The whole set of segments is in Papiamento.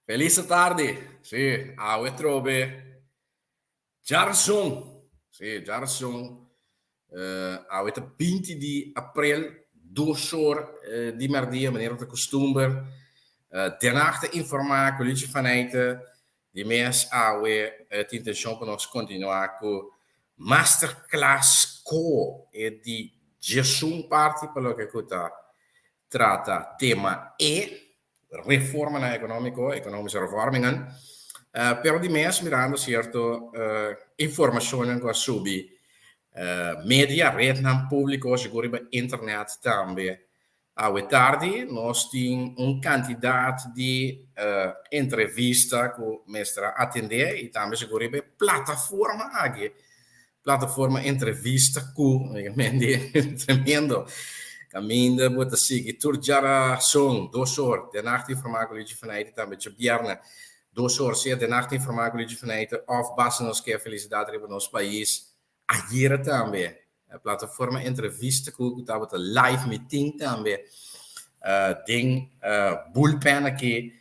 Felis tardi. Si, awe trobe. Djarason. Si, djarason. Awe ta 20 di april, 2 or di merdia, manera ta kustumber. Den Haag ta informá ku Luigi Faneyte di mes awe tin intenshon pa nos kontinuá ku masterclass ko e di 11 parti pa loke ku ta trata tema E, reformanan ekonómiko, economische hervormingen. Pero di mes mirando sierto informashonnan ku a subi media, rednan públiko, sigur riba internet tambe. Awe tardi nos tin un kantidat di entrevista ku mester a atendé i tambe sigur riba e plataforma aki, plataforma entrevista ku tremendo kaminda bo ta sigui tur djarason 2 or Den Haag ta informá ku Luigi Faneyte, tambe djabièrnè 2 or sea Den Haag ta informá ku Luigi Faneyte òf Basta Nos Ke Felisidat riba nos pais. Ayera tambe plataforma entrevista ku tabata live meeting tambe den bullpen aki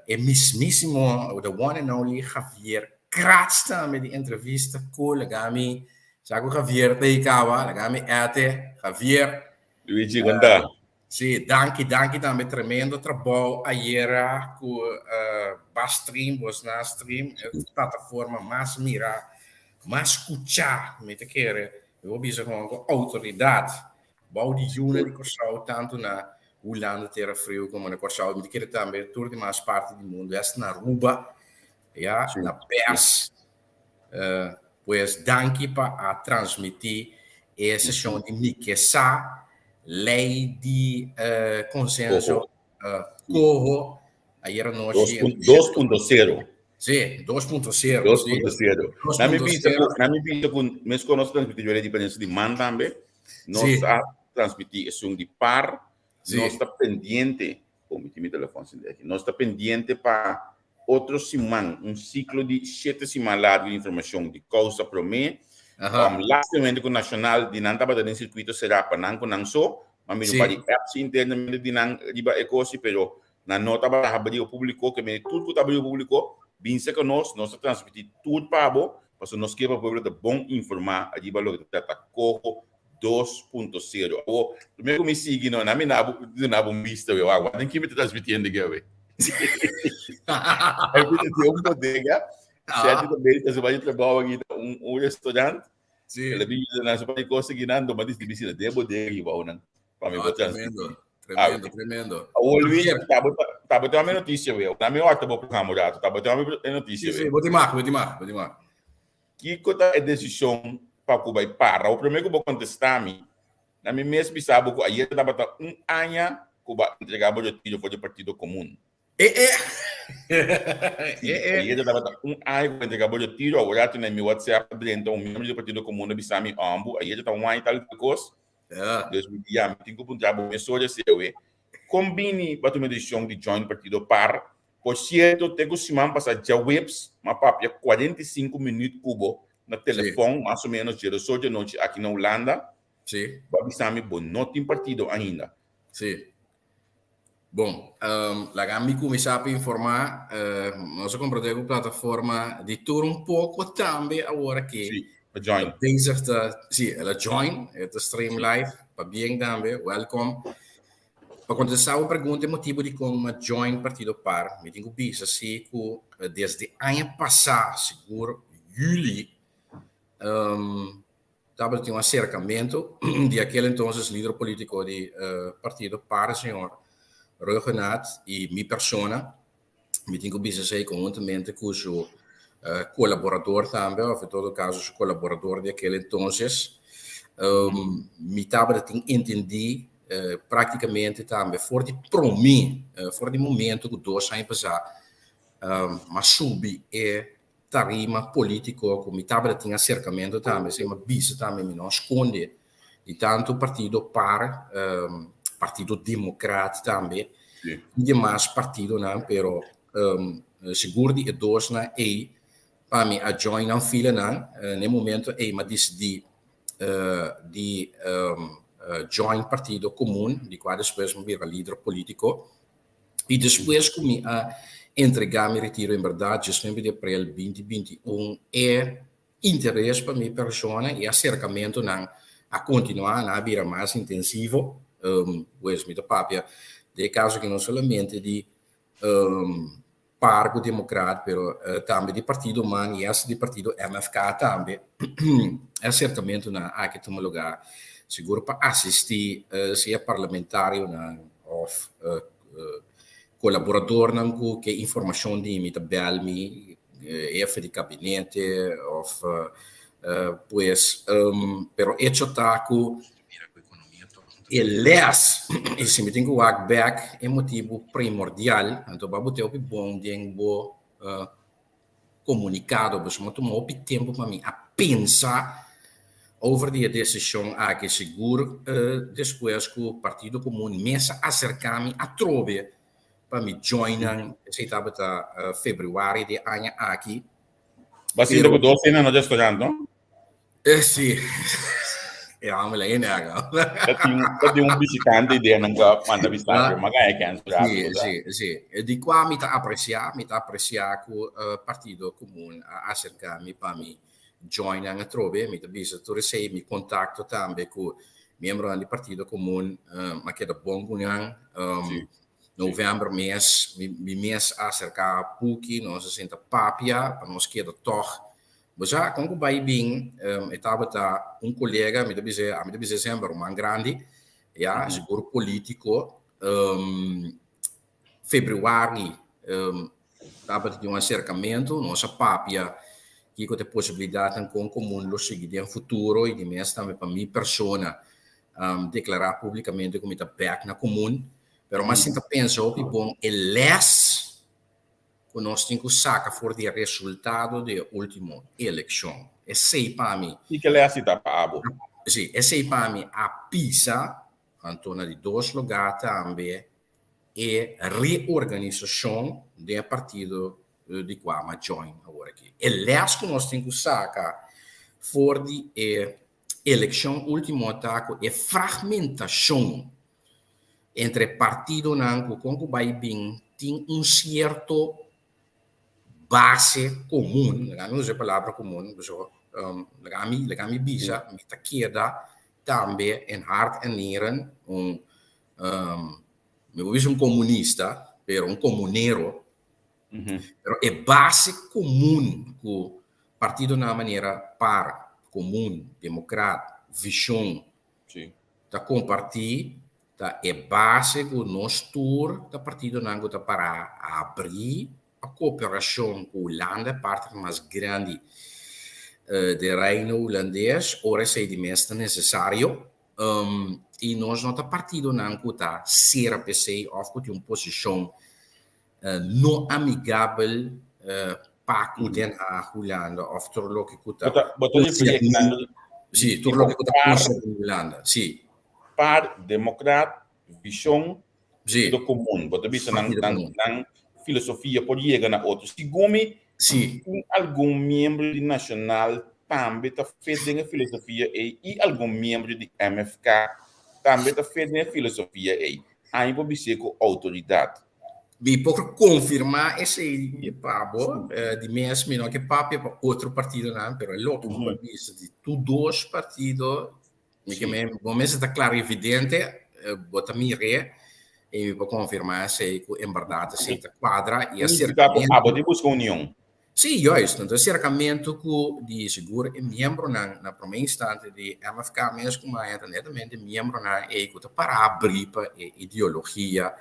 e mismísimo, the one and only Javier Kratz tambe di entrevista ku lagami sa ku Javier ta kaba lagami ete Javier. Luigi, konta. Si, danki, danki tambe, tremendo trabou ayera ku bo a stream, bosnan a stream, plataforma mas mira, mas skuchá, mi ta kere, mi por bisa ku outoridat, bou di Yuna di Kòrsou, tantu na Hulanda, Tera Friu, komo na Kòrsou, mi ta kere tambe tur demas parti di mundu, hasta na Aruba, ya, na PES. Pues danki pa a transmití e seshon di Mi Ke Sa, lei di konsenso Coho, ayera nochi. 2.0. Si, 2.0. 2.0. Na mi bisa ku mes nos transmití e diferensia di man tambe. Nos a transmití esun di PAR. Nos ta pendiente, oh, mi tin mi telefòn sin aki. Nos ta pendiente pa otro siman, un siklo di 7 siman largu di informashon di Kousa Promé. Lástimamente ku Nashonal di nan tabata den sirkuito será pa nan ku nan so, ma mi pa di apps internamente di nan riba e kos, pero nan no tabata habri públiko, ke men tur ku tabata públiko, bin serka nos, nos ta transmití tur pa bo, pasobra nos ke pa pueblo ta bon informá riba loke ta trata Coho 2.0. O, promé ku mi sigui, no, na mi na bo bista, we, wak, wat mi ta transmitiendo aki, we. Ai, tin un bodega, Sergio tambe ta su trabou aki un restaurant. El a bin na su pa kos aki nan, ma dis di bisina de bodega aki bou nan. Pa mi bo transmití. Tremendo, tremendo. Awor, Luigi, tabata mi notisia, we. Na mi horta bo programa rato, tabata mi notisia, we. Si, bo tin mag, bo tin mag, bo tin mag. Kiko ta e desishon pa ku bai para? O promé ku bo kontestá mi, na mi mes bisa bo ku ayera tabata un aña ku bo a entregá bo retiro for di Partido Komun. E, e. Ayera tabata un aña ku bo entregá bo retiro, awor na mi WhatsApp drenta un miembro di Partido Komun a bisa mi ambu, ayera ta un aña tal kos. Dus mi di, ya, mi tin ku puntra bo mesora we. Kon bini bo a tuma desishon di join Partido PAR? Por sierto, te ku siman pasá djaweps, m'a papia 45 minüt ku bo na telefòn, mas o ménos 10 or di anochi aki na Hulanda. Bo a bisa mi bo no tin partido ainda. Si. Bon, laga mi kuminsá pa informá, nos a komprondé ku plataforma di tur un poko tambe awor aki. Si, a join. Bezig ta, si, el a join, e ta stream live, pabien tambe, welcome. Pa kontestá bo pregunta e motibu di kon m'a join Partido PAR, mi tin ku bisa si ku desde aña pasá, sigur yüli, tabatin un aserkamentu di aquel entonces lider polítiko di Partido PAR, señor Rhuggenaath, i mi persona. Mi tin ku bisa esei konhuntamente ku su kolaborador tambe, òf en todo kaso su kolaborador di aquel entonces. Mi tabatin entendí práktikamente tambe for di promé, for di momento ku 2 aña pasá m'a subi e tarima polítiko ku mi tabatin aserkamentu tambe, esei m'a bisa tambe, mi no a skonde di tantu Partido PAR, Partido Democraat tambe, i demas partidonan, pero sigur di e dosnan ei pa mi a join nan filanan. Na e momento ei m'a disidí di join Partido Komun, di kua despues mi bira lider polítiko. I despues ku mi a entregá mi retiro en bèrdat 19 di aprel 2021, e interes pa mi persona i aserkamentunan a kontinuá, nan a bira mas intensivo. Pues mi ta papia den e kaso aki no solamente di par ku Demokrat, pero tambe di partido man i hasta di partido MFK tambe. E aserkamentunan aki tuma lugá sigur pa asistí sea parlamentarionan òf kolaboradornan ku ke informashon di mi ta bèl mi, hefe di kabinete òf pues, pero echo ta ku e lès i si mi tin ku wak bèk e motibu primordial, anto bo a bot'é hopi bon den bo komunikado, pasobra mi a tuma hopi tempu pa mi a pensa over di e desishon aki, sigur despues ku Partido Komun mes a aserká mi atrobe pa mi join nan, esei tabata febrüari di e aña aki. Bo a sinti ku dos hende no restaurant, no? Sí. E homber la hende aga. Ta tin un bishitante idea nan ka manda bista, pero maga e kens rápido. Sí, sí, sí. Di kua mi ta apresiá, mi ta apresiá ku Partido Komun a aserká mi pa mi join nan atrobe. Mi ta bisa tur esei, mi kontakto tambe ku miembronan di Partido Komun a keda bon ku nan. Novèmber mes mi mes a aserká Puki, nos a sinta papia pa nos keda tòg. Bo sa, kon ku bai bin, e tabata un kolega, mi ta bis'é, ami ta bis'é semper, ruman grandi, ya, sigur polítiko. Febrüari tabata tin un aserkamentu, nos a papia kiko ta e posibilidatnan kon komun lo sigui den futuro i di mes tambe pa mi persona deklará públikamente ku mi ta bèk na komun. Pero mi a sinta pensa hopi bon e lès ku nos tin ku saka for di e resultado di e último elekshon. Esei pa mi. Kiko lès i ta pa abo? Sí, esei pa mi a pisa, anto na di dos lugá tambe e reorganisashon den e partido di kua mi a join awor aki. E lès ku nos tin ku saka for di e elekshon último ta ku e fragmentashon entre partidonan ku kon ku bai bin tin un sierto base komun, laga mi usa e palabra komun, pasobra laga mi laga mi bisa mi ta keda tambe en hart en nieren un mi por bisa un komunista pero un komunero, pero e base komun ku partidonan manera par, Komun, Demokrat, Vishon, ta kompartí ta e base ku nos tur ta partidonan ku ta pará abrí pa kooperashon ku Hulanda, e partner mas grandi den Reino Hulandes, ora esei di mes ta nesesario. I nos no ta partidonan ku ta sera p'esei òf ku tin un posishon no amigabel pa ku Den Haag, Hulanda òf tur loke ku ta Sí, tur loke ku ta konserní Hulanda, sí. Par, Demokrat, Vishon, Partido Komun. Bo ta bisa nan nan filosofia por yega na otro. Segun mi, tin algun miembro di Nashonal tambe ta fit den e filosofia ei i algun miembro di MFK tambe ta fit den e filosofia ei. Ami por bis'é ku outoridat. Mi por konfirmá esei pa bo. Di mes mi no ke papia pa otro partidonan, pero e loke mi por bisa di tur dos partido, mi ke men bo mester ta klarividente, bo ta mir'é i mi por konfirmá esei ku en bèrdat esei ta kuadra i aserkamentu. Abo di buska union. Sí, juist. Anto aserkamentu ku di sigur e miembronan na promé instante di MFK mes ku maya ta netamente miembronan ei ku ta para abrí pa e ideologia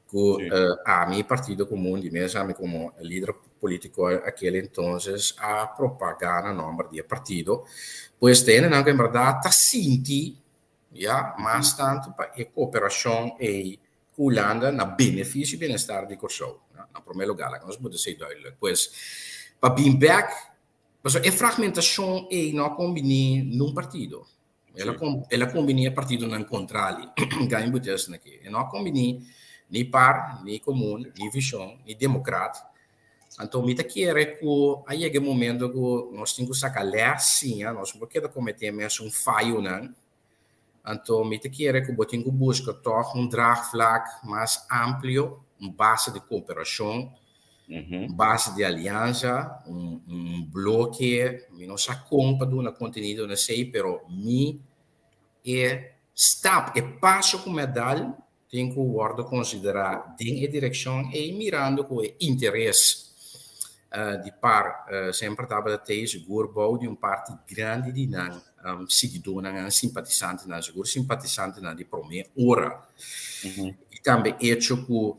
ku ami, Partido Komun, di mes ami komo lider polítiko akel entonces a propagá na nòmber di e partido. Pues ta hendenan ku en bèrdat ta sinti ya mas tantu pa e kooperashon ei ku Hulanda na benefisio i bienestar di Kòrsou, na promé lugá, laga nos buta esei duidelijk. Pues, pa bin bèk, pasobra e fragmentashon ei no a kombiní nun partido. El a el a kombiní e partidonan kontrali, ka mi buta esaki aki. E no a kombiní ni par, ni Komun, ni Vishon, ni Demokrat. Anto mi ta kere ku a yega e momento ku nos tin ku saka lès, siña, nos no por keda kometé mesun fayonan. Anto mi ta kere ku bo tin ku buska tòg un draagvlak mas amplio, un base di kooperashon. Un base di aliansa, un bloke, mi no sa kon pa duna kontenido na esei, pero mi e stap, e paso ku mi a dal tin ku wòrdu konsiderá den e direkshon ei mirando ku e interes di par semper tabata tei sigur bou di un parti grandi di nan siguidónan, nan simpatisantenan, sigur simpatisantenan di promé ora. I tambe echo ku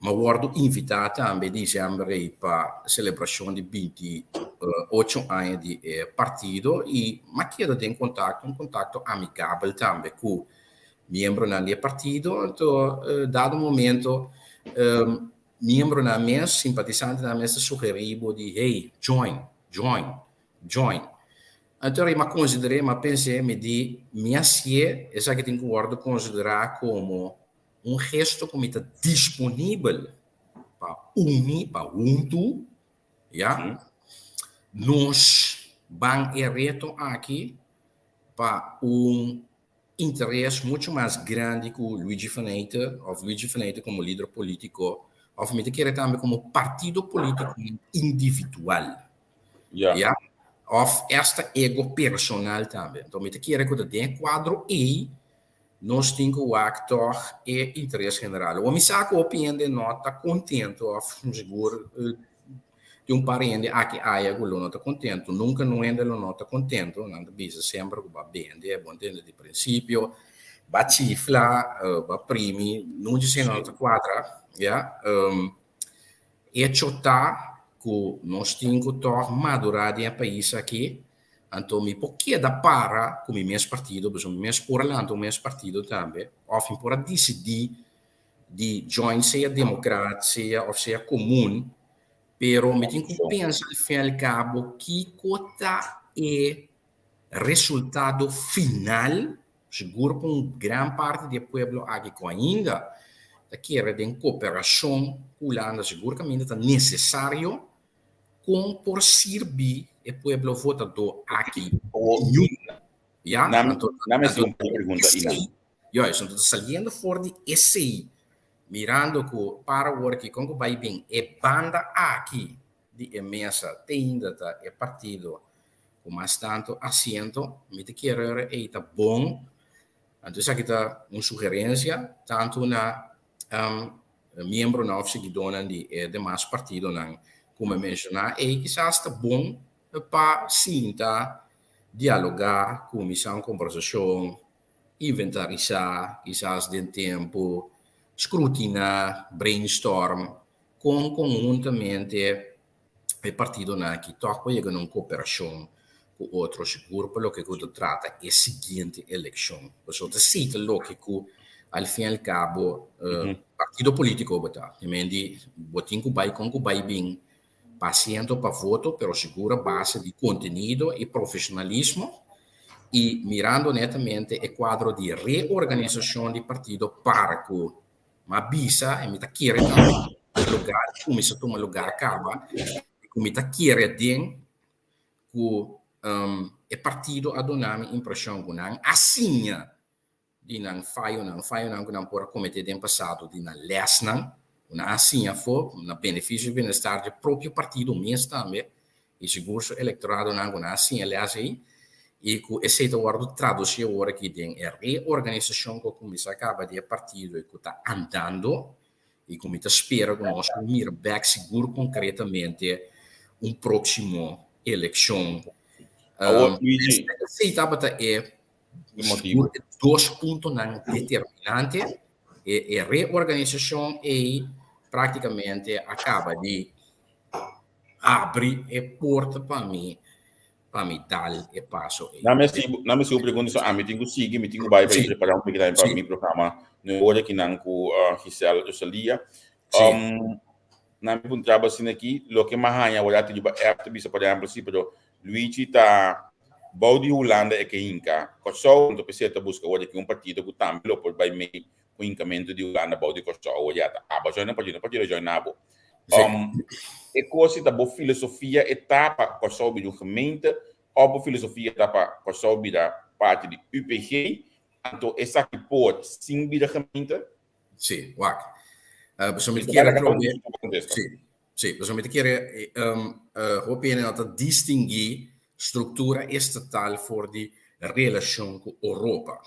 m'a wòrdu invitá tambe diciember ei pa selebrashon di 28 aña di e partido i m'a keda den kontakto, un kontakto amigabel tambe ku miembronan di e partido. Anto dado momento miembronan mes, simpatisantenan mes ta sugerí bo di hey, join, join, join. Anto m'a konsider'é, m'a pens'é, mi di mi hasié esaki tin ku wòrdu konsiderá komo un gesto ku mi ta disponibel pa uni, pa huntu, ya, nos ban e reto aki pa un interes mucho mas grandi ku Luigi Faneyte òf Luigi Faneyte komo lider polítiko òf mi ta kere tambe komo partido polítiko individual. Ya. Òf esta ego personal tambe. Enton mi ta kere ku ta den e kuadro ei nos tin ku wak tòg e interes general. Awor mi sa ku hopi hende no ta kontentu òf sigur Tin un par hende aki aya ku lo no ta kontentu. Nunka nun hende lo no ta kontentu. Nan ta bisa semper ku bo a bende, bo a tende di prinsipio, bo a chifla, bo a primi, nun dje esei no ta kuadra, ya. Echo ta ku nos tin ku tòg madurá den e pais aki, anto mi por keda para ku mi mes partido, pasobra mi mes por a lanta un mes partido tambe, òf mi por a disidí di join sea democrat sea of sea comun, pero mi tin cu pensa al fin y al cabo kico ta e resultado final, sigur pa un gran parti di e pueblo aki cu ainda ta kere den cooperacion cu Hulanda, sigur caminda ta necesario, con por sirbi e pueblo votador aki miun. Ya, anto, Nami haci un pregunta, Ina. Juist, anto ta saliendo for di esei, mirando ku para awor aki kon ku bai bin e banda aki di e mesa te ainda ta e partido ku mas tantu asiento, mi ta kier ora ei ta bon, anto esaki ta un sugerensia tantu na miembronan òf siguidónan di e demas partidonan ku mi a menshoná ei kisas ta bon pa sinta, dialogá, kuminsá un kombersashon inventarisá, kisas den tempu, skrutiná, brainstorm, kon konhuntamente e partidonan aki tòg por yega na un koperashon ku otro, sigur pa loke ku ta trata e siguiente elekshon. Pasobra ta esei ta loke ku al fin al kabo partido polítiko bo ta. I men di bo tin ku bai kon ku bai bin pa asiento pa voto, pero sigur a base di contenido y profesionalismo y mirando netamente e cuadro di reorganisacion di partido para cu m'a bisa y mi ta kere tambe lugar cuminsa tuma lugar caba y cu mi ta kere den cu e partido a duna mi impresion cu nan a siña di nan fayonan, fayonan ku nan por a kometé den pasado, di nan lèsnan ku nan a siña afó na benefisio i bienestar dje propio partido mes tambe i sigur su elektoradonan ku nan a siña lès ei i ku esei ta wòrdu tradusí awor aki den e reorganisashon ku a kuminsá kaba di e partido i ku ta andando i ku mi ta spera ku nos lo mira bèk sigur konkretamente un próksimo elekshon. Awor, Luigi. Esei tabata e Sigur e dos puntonan determinante, e e reorganisacion ei practicamente a caba di habri e porta pa mi pa mi dal e paso ei. Nami hasi nami hasi un pregunta so ami tin ku sigui, mi tin ku bai pa prepara un poquito tambe pa mi programa nuevo ora kinan ku Giselle Rosalia. Nami puntra bo asina aki, loke mi a haña awor riba app ta bisa por ehempel si pero Luigi ta bou di Hulanda e ke hinka Kòrsou, anto p'esei e ta buska awor di un partido ku tambe lo por bai mei ku hinkamentu di Hulanda bou di Kòrsou. Awor ya ta abo join un partido, un partido join abo. E kos si ta bo filosofia e ta pa Kòrsou bira un gemeente òf bo filosofia ta pa Kòrsou bira parti di UPG, anto esaki por sin bira gemeente? Sí, wak. Pasobra mi kier atrobe. Sí. Sí, pasobra mi ta kere hopi hende no ta distinguí struktura estatal for di relashon ku Oropa.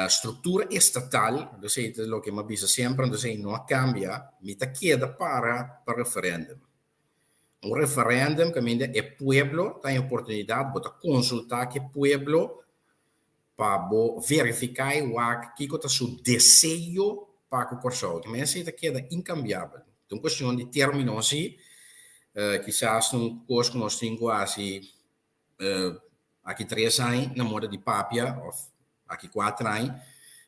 Struktura estatal, entonces ta loke mi a bisa semper, entonces no a kambia, mi ta keda para pa referèndum. Un referèndum kaminda e pueblo ta haña oportunidat, bo ta konsultá ku e pueblo pa bo verifiká i wak kiko ta su deseo pa ku Kòrsou. Te mester ta keda inkambiabel. Ta un kuestion di término si, kisas ta un kos ku nos tin ku hasi aki tres aña na moda di papia òf aki kuater aña,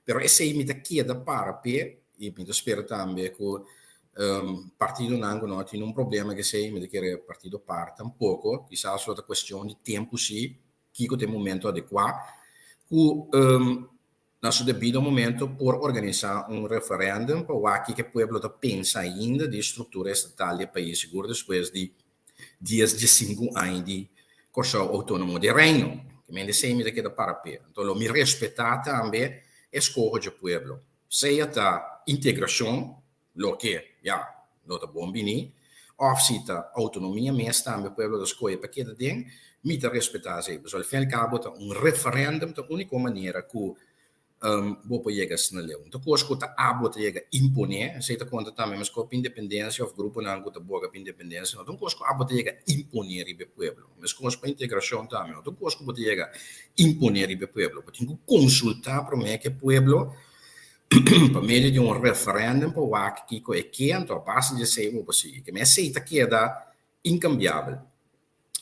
pero esei mi ta keda para p'e i mi ta spera tambe ku partidonan ku no tin un problema ku esei, mi ta kere partido par tampoko, kisas lo ta kuestion di tempu si, kiko ta e momento adekuá ku na su debido momento por organisá un referèndum pa wak kiko e pueblo ta pensa ainda di e struktura estatal di e pais, sigur despues di dies diesinku aña di Kòrsou outónomo di Reino. Ke men esei mi ta keda para p'e. Anto lo mi respetá tambe e skoho dje pueblo, sea ta integrashon, Loke, ya, lo ta bon bini. Of si ta autonomia mes tambe pueblo ta scoge pa keda den, mi ta respeta esey. Pasobra al fin y al cabo ta un referendum ta unico manera cu bo por yega asina leu. No ta cos cu ta abo ta yega impone, esey ta conta tambe mescos pa independencia of gruponan cu ta boga pa independencia, no ta un cos cu abo ta yega impone riba e pueblo. Mescos pa integracion tambe, no ta un cos cu bo ta yega impone riba e pueblo. Bo tin cu consulta prome cu e pueblo pa medio di un referendum pa wak kiko e ke, anto a base di esei bo por sigui. Ke men esei ta keda inkambiabel.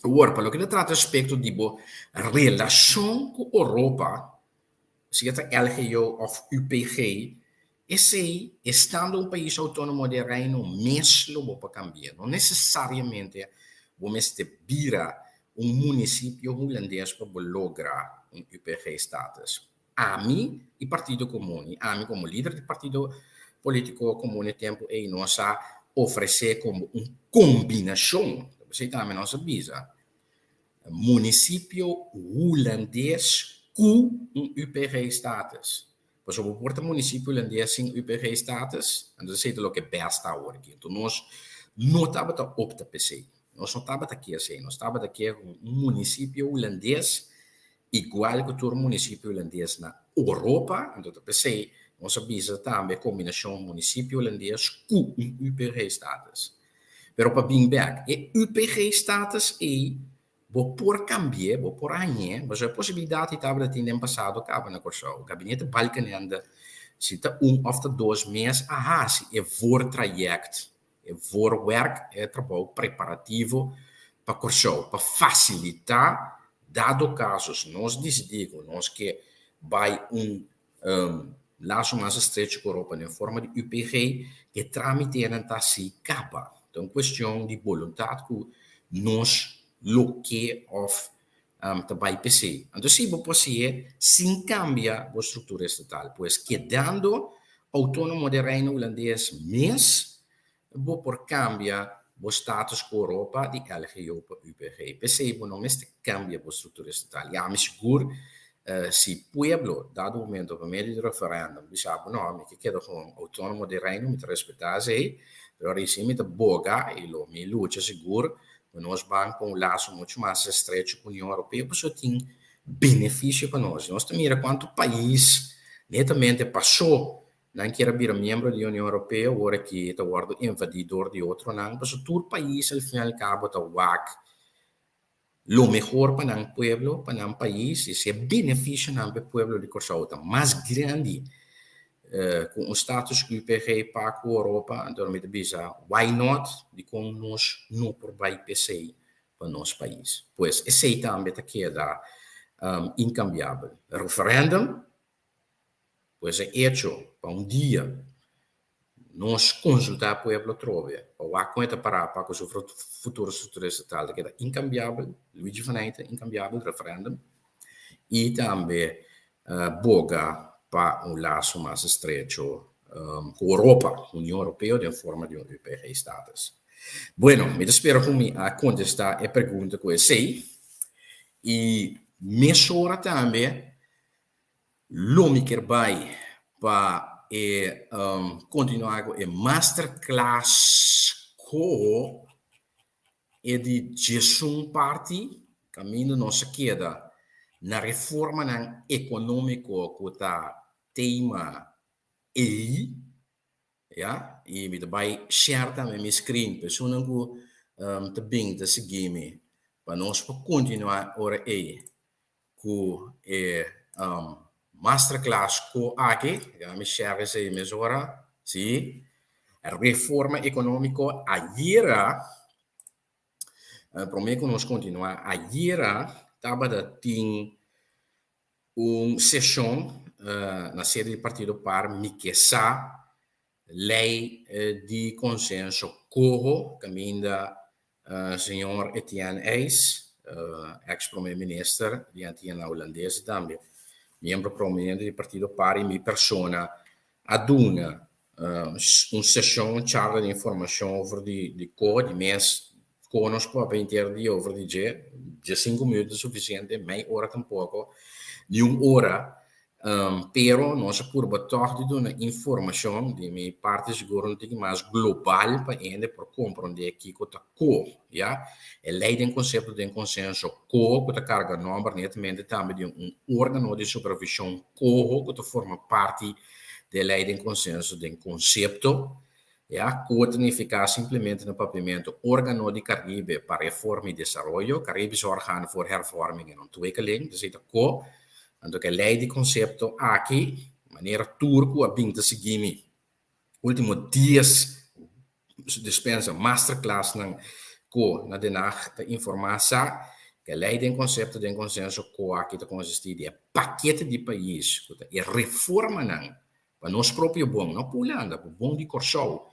Awor, pa loke ta trata respekto di bo relashon ku Oropa, si e ta LGO òf UPG, esei, estando un pais outónomo den Reino, mes lo bo por kambia. No nesesariamente bo mester bira un munisipio hulandes pa bo logra un UPG-status. Ami i Partido Komun, i ami komo lider di Partido Politiko Komun e tempu ei nos a ofresé komo un kombinashon, p'esei tambe nos a bisa, munisipio hulandes ku un UPG-status. Pasobra bo por ta munisipio hulandes sin UPG-status, anto esei ta loke bèst ta awor aki. Anto nos no tabata opta p'esei, nos no tabata ke esei, nos tabata ke un munisipio hulandes Igual ku tur munisipio hulandes na Oropa, anto ta p'esei nos a bisa tambe kombinashon munisipio hulandes ku un UPG-status. Pero pa bin bèk, e UPG-status ei bo por kambi'é, bo por hañ'é, pasobra e posibilidat ei tabata tin den pasado kaba na Kòrsou. Gabinete Balkenende si ta un òf ta dos mes a hasi e voortraject E voorwerk, e trabou preparativo pa Kòrsou pa fasilitá dado kaso si nos disidí ku nos ke bai un laso mas estrecho ku Europa den forma di UPG, e trámitenan ta hasi kaba. Ta un kuestion di boluntat ku nos lo ke òf ta bai p'esei. Anto si bo por hasié sin kambia bo struktura estatal. Pues kedando outónomo den Reino Hulandes mes, bo por kambia bo status ku Oropa di LGO pa UPG. P'esei bo no mester kambia bo struktura estatal. I ami sigur si pueblo dado momento pa medio di referèndum bisa bo no, mi ke keda komo outónomo den Reino, mi ta respetá esei, pero ora esei mi ta boga i lo mi lucha sigur Ku nos ban pa un laso muchu mas estrecho ku Union Europeo pasobra tin benefisio pa nos. Nos ta mira kuantu pais netamente pasó nan kier a bira miembro di Union Europeo ora ki ta wòrdu invadí dor di otronan pasobra tur pais al fin al kabo ta wak lo mehor pa nan pueblo, pa nan pais i si e benefisionan pa e pueblo di Kòrsou ta mas grandi Ku un status UPG pa ku Oropa, anto mi ta bisa why not, dikon nos no por bai p'esei pa nos pais. Pues esei tambe ta keda inkambiabel. Referendum, pues e echo pa un dia nos konsultá pueblo atrobe pa wak kon e ta pará pa ku su futuro struktura estatal ta keda inkambiabel, Luigi van Eyck ta inkambiabel, referendum, i tambe boga pa un laso mas estrecho ku Oropa, Union Europeo den forma di un UPG-status. Bueno, mi ta spera ku mi a kontestá e pregunta ku esei i mesora tambe lo mi kier bai pa e kontinuá ku e masterclass. Koho e di 11 parti, kaminda nos a keda na reformanan ekonómiko ku ta tema ei, ya, i mi ta bai share tambe mi screen pa esunnan ku ta bin ta sigui mi pa nos por kontinuá ora ei ku e masterclass ku aki, ya mi share esei mesora, si, reforma ekonómiko ayera, promé ku nos kontinuá, ayera tabata tin un seshon na sede di partido par mi ke sa lei di konsenso koho kaminda señor Etienne Eis, eks prome minister di Antianan Hulandes i tambe miembro prominente di partido par i mi persona a duna un seshon, un charla di informashon over di koho di mes Koe nos papia henter dia over di dje, 15 minuut ta sufisiente, mei ora tampoko, ni un ora. Pero nos a purba tòg di duna informashon, di mi parti sigur un tiki mas global pa hende por komprondé kiko ta ko, ya. E lei den konsepto den konsenso ko ku ta karga nòmber netamente tambe di un órgano di supervishon koho ku ta forma parti di e lei den konsenso den konsepto. Ya, ku ta nifiká simplemente na papiamentu Órgano di Karibe pa Reforma i Desaroyo, Caribisch Orgaan voor Hervorming en Ontwikkeling, dus ei ta ko. Anto ku e lei di konsepto aki, manera tur ku a bin ta sigui mi último dies dispensa masterclassnan ku na Den Haag ta informá sa ku e lei den konsepto den konsenso ko aki ta konsistí di e pakete di pais ku ta e reformanan Pa nos propio bon, no pa Hulanda, pa bon di Kòrsou.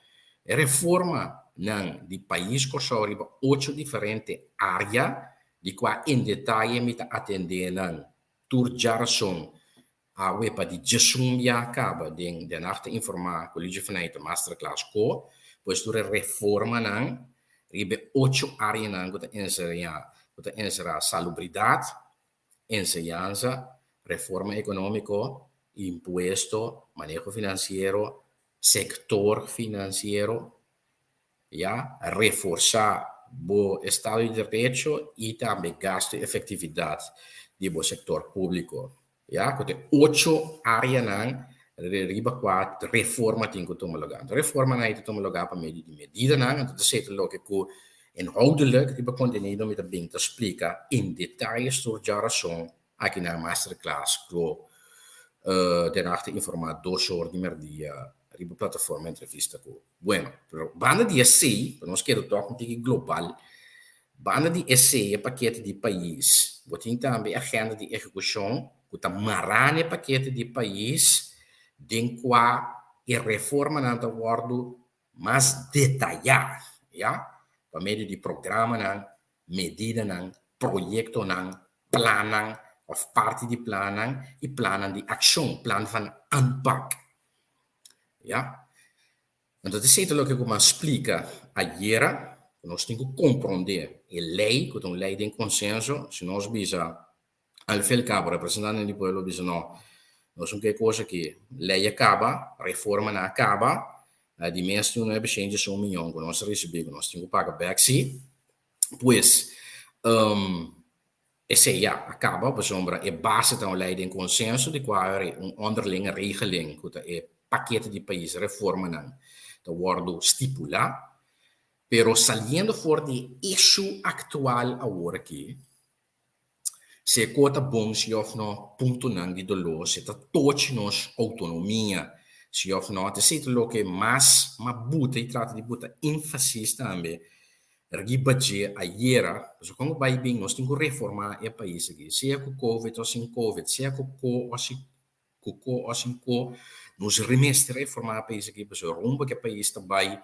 E reformanan di pais Kòrsou riba ocho diferente área, di kua en detaye mi ta atendé nan tur djarason awe pa di 11 bia kaba den Den Haag ta informá ku Ligia Ferney ta masterclass ko, pues tur e reformanan riba e ocho áreanan ku ta enseñá ku ta enserá salubridat, enseñansa, reforma ekonómiko, impuesto, maneho finansiero, sektor finansiero, ya, reforsá bo estado di derecho i tambe gasto i efektividat di bo sektor públiko, ya, ku ta e ocho áreanan riba kua reforma tin ku tuma lugá. Anto reformanan ei ta tuma lugá pa medio di medidanan, anto ta seta loke ku Inhoudelijk riba kontenido mi ta bin ta splika in detaye tur djarason aki na masterclass ku Den Haag ta informá dos or di merdia riba plataforma entrevista ku Bueno, pero banda di esei, pa nos keda tòg un tiki global, banda di esei e pakete di pais, bo tin tambe e agenda di ehekushon ku ta mará na e pakete di pais den kua e reformanan ta wòrdu mas detayá, ya, pa medio di programanan, medidanan, proyektonan, plannan òf parti di plannan i plannan di akshon, plan van aanpak. Ya. Anto ta esei ta loke ku mi a splika ayera, ku nos tin ku komprondé e lei, ku ta un lei den konsenso, si nos bisa Al fin al cabo, representantenan di pueblo bisa no, nos no ke cos aki. Ley a caba, reformanan a caba, di mes tin un nuebe shenti su un miyon cu nos a ricibi cu nos tin cu paga bek si. Pues, esey ya a caba pasobra e base ta un ley den consenso di cua awor un onderlinge regeling cu ta e pakete di pais reformanan ta wordo stipula. Pero saliendo for di e issue actual awor aki, Si e kos ta bon si òf no, puntonan di doló, si ta tochi nos outonomia si òf no, ta esei ta loke mas m'a buta i trata di buta énfasis tambe riba dje ayera, pasobra kon ku bai bin nos tin ku reformá e pais aki, sea ku covid òf sin covid, sea ku ko òf sin ku ko òf sin ko, nos mester reformá e pais aki pasobra rumbo ku e pais ta bai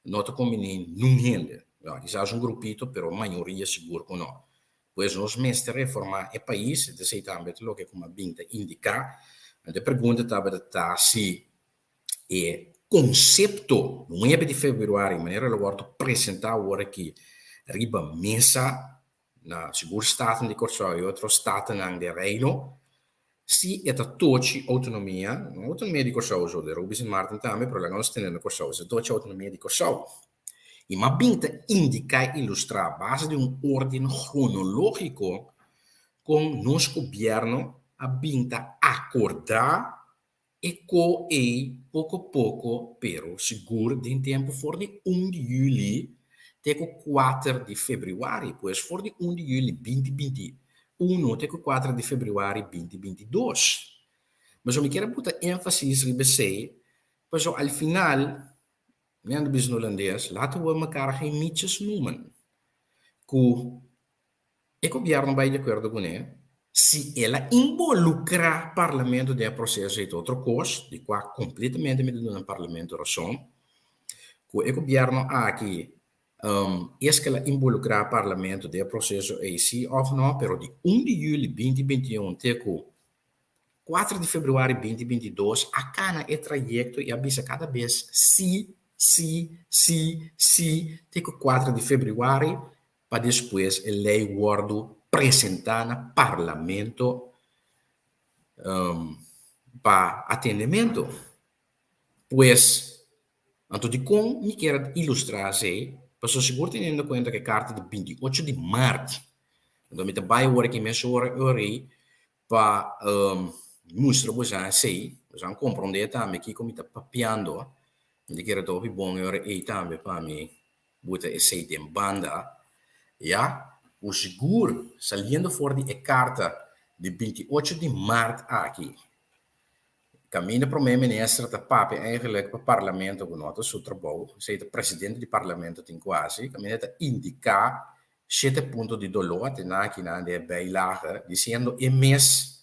no ta kombiní nun hende. Ya, kisas un grupito, pero mayoria sigur ku no. Pues nos mester reformá e pais, e esei tambe ta loke ku mi a bin ta indiká. Anto e pregunta tabata ta si e konsepto 9 di febrüari, manera lo wòrdu presentá awor aki riba mesa na sigur Staten di Kòrsou i otro statennan den Reino, si e ta tochi outonomia, no outonomia di Kòrsou so, di Aruba i Sint Maarten tambe, pero laga nos tene na Kòrsou, si ta tochi outonomia di Kòrsou. I m'a bin ta indiká i ilustrá a base di un órden kronológiko kon nos gobièrnu a bin ta akordá e ko ei poko poko pero sigur den tempu for di un di yüli te ku kuater di febrüari, pues for di un di yüli 2021 te ku 4 di febrüari 2022. Pasobra mi kier a buta énfasis riba esei, pasobra al final, mi anda bisa na hulandes, laten we mekaar geen mietjes noemen, ku e gobièrnu bai di akuerdo kuné, si el a involukrá parlamento den e proseso ei ta otro kos, di kua kompletamente mi ta duna parlamento rason, ku e gobièrnu aki es ku el a involukrá parlamento den e proseso ei si òf nò, pero di un di yüli 2021 te ku 4 di febrüari 2022 a kana e trayekto i a bisa kada bes si, si, si, si te ku 4 di febrüari pa despues e lei wòrdu presentá na parlamento pa atendementu. Pues, anto dikon mi kier a ilustrá esei? Pasobra sigur teniendo kuenta ku e karta di 28 di mart, anto mi ta bai awor aki mesora e ora ei pa mustra boso esei, boso a komprondé tambe kiko mi ta papiando, mi ta kere ta hopi bon e ora ei tambe pa mi buta esei den banda, ya ku sigur saliendo for di e karta di 28 di mart aki, kaminda prome minister ta papia eigenlijk pa parlamento ku no ta su trabou, esei ta presidente di parlamento tin ku hasi, kaminda ta indiká shete punto di doló a tene akinan den e bijlage, disiendo e mes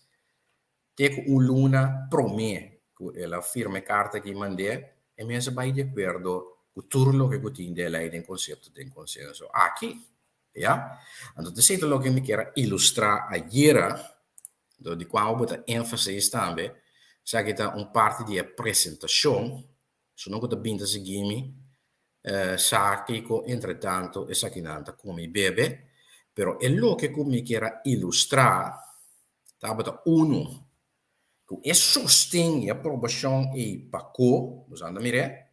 te ku un luna promé ku el a firma e karta aki mand'é, e mes a bai di akuerdo ku tur loke ku tin den e lei den konsepto den konsenso aki. Ya? Anto ta esei ta loke mi kier a ilustrá ayera, dor di kua bo ta énfasis tambe, esaki ta un parti di e presentashon, Esunnan ku ta bin ta sigui mi sa kiko entretanto esakinan ta kome i bebe, pero e loke ku mi kier a ilustrá tabata unu, ku e sosten i aprobashon ei pa ko, boso anda mir'é?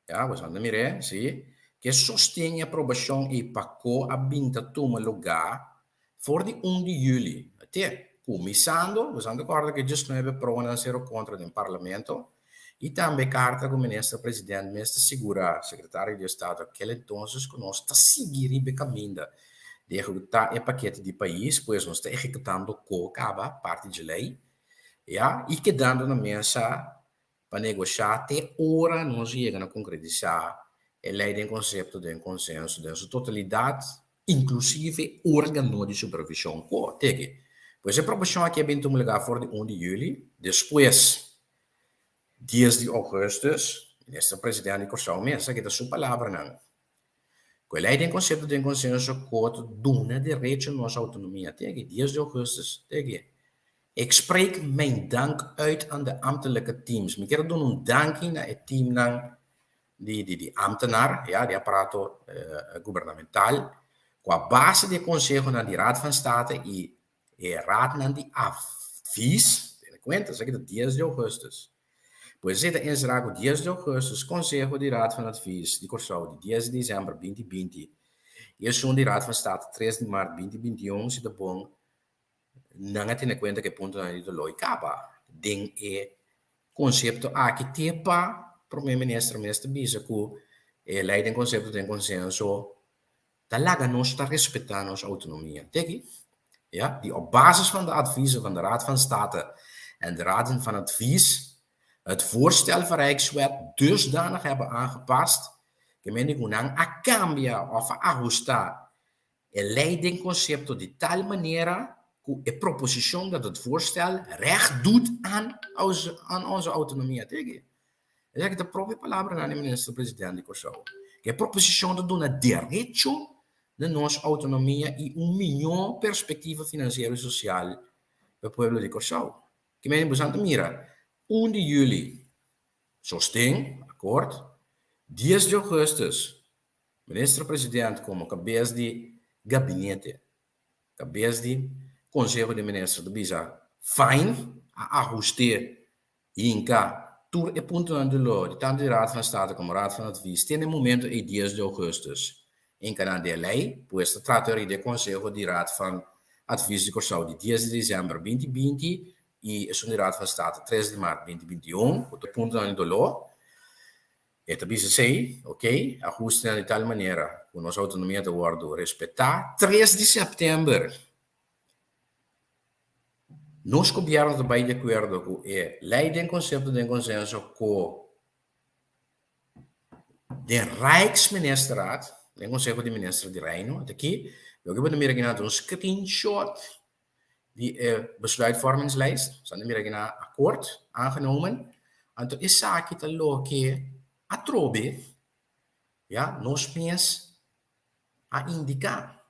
Ya, boso anda mir'é, si, ku e sosten i aprobashon ei pa ko a bin ta tuma lugá for di un di yüli, te kuminsando, boso anda kòrda ku e diesnuebe pro nan sero kontra den parlamento, I tambe karta ku Minister President mes ta sigurá Sekretario di Estado akel entonces ku nos ta sigui riba e kaminda di ehekutá e pakete di pais, pues nos ta ehekutando ko kaba parti dje lei, ya, i kedando na mesa pa negoshá te ora nos yega na konkretisá e lei den konsepto den konsenso den su totalidat, inklusive órgano di supervishon ko teki. Pues e proposishon aki a bin tuma lugá for di un di yüli, despues Dies di ougùstùs, Minister President di Kòrsou mes a kita su palabranan ku e lei den konsepto den konsenso ku ta duna derecho nos outonomia. Te aki, dies di ougùstùs, te aki. Ik spreek mijn dank uit aan de ambtelijke teams. Mi kier a duna un danki na e teamnan di di di ambtenaar, ya, di aparato gubernamental, ku a base di e konsehonan di Raad van State i E raadnan di advies, tene kuenta, esaki ta dies di ougùstùs. Pues esei ta enserá ku dies di ougùstùs Konseho di Raad van Advies di Kòrsou di dies di desèmber 2020 i esun di Raad van State 3 di mart 2021 si ta bon nan a tene kuenta ku e puntonan di doló i kaba den e konsepto aki te pa Prome Minister mes ta bisa ku e lei den konsepto den konsenso Ta laga nos ta respetá nos outonomia. Teki? Ja, die op basis van de adviezen van de Raad van State en de Raden van Advies het voorstel van Rijkswet dusdanig hebben aangepast, ke mende ku nan a kambia òf a ahustá e lei den konsepto di tal manera ku e proposishon dat het voorstel recht doet aan aan onze autonomia. Teki? Esaki ta propio palabranan di Minister President di Kòrsou. E proposishon ta duna derecho na nos outonomia i un mihó perspektiva finansiero i sosial pa e pueblo di Kòrsou. Kimen di boso ta mira, un di yüli, sosten, akort, dies di ougùstùs, Minister President komo kabes di gabinete, kabes di Konseho di Minister ta bisa, fine, a ahust'é. Hinka. Tur e puntonan di lo di tantu di Raad van State komo Raad van Advies te na e momento ei dies di ougùstùs enkaná den e lei, pues ta trata ori di e konseho di Raad van Advies di Kòrsou di dies di desèmber binti binti i esun di Raad van State tres di mart binti 21 ku tur e puntonan di doló. E ta bisa esei, ok, ahustenan di tal manera ku nos outonomia ta wòrdu respetá. Tres di sèptèmber Nos gobierno ta bai di acuerdo cu e ley den concepto den consenso cu den Rijksministerraad, den Conseho di Minister di Reino, at aki, loke bo ta mira akinan ta un screenshot di e besluitvormingslijst, sa ta mira akinan akkoord aangenomen, anto esaki ta loke atrobe, ya, nos mes a indica.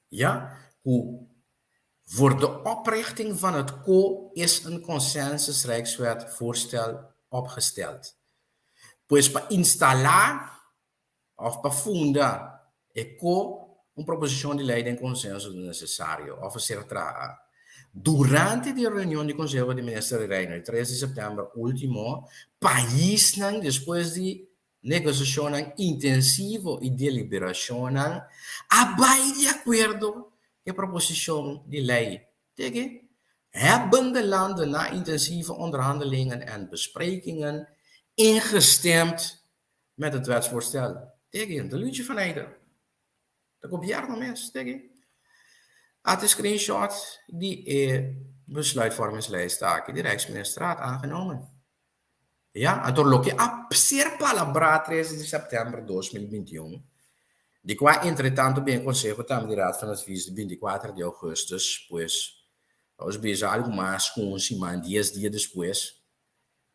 Ja, ku voor de oprichting van het ko is een consensus Rijkswet voorstel opgesteld. Pues pa instalá òf pa funda e ko un proposishon di lei den konsenso ta nesesario òf a ser traha. Durante di e reunion di Konseho di Minister di Reino di tres di sèptèmber último, paisnan despues di Negosiashonnan intensivo i deliberashonnan a bai di akuerdo ku e proposishon di lei. Teke, Hebben de landen na intensieve onderhandelingen en besprekingen ingestemd met het wetsvoorstel? Teke, ta luchi van Eijden. Ta gobièrnu mes, teke. At e screenshot di e besluitvormingslijst aki di Rijksministerraad aangenomen. Ya, anto loke a ser palabrá tres di sèptèmber 2021, di kua entretanto bin e konseho tambe di Raad van Advies di 24 di ougùstùs, pues nos bisa algu mas ku un siman, dies dia despues,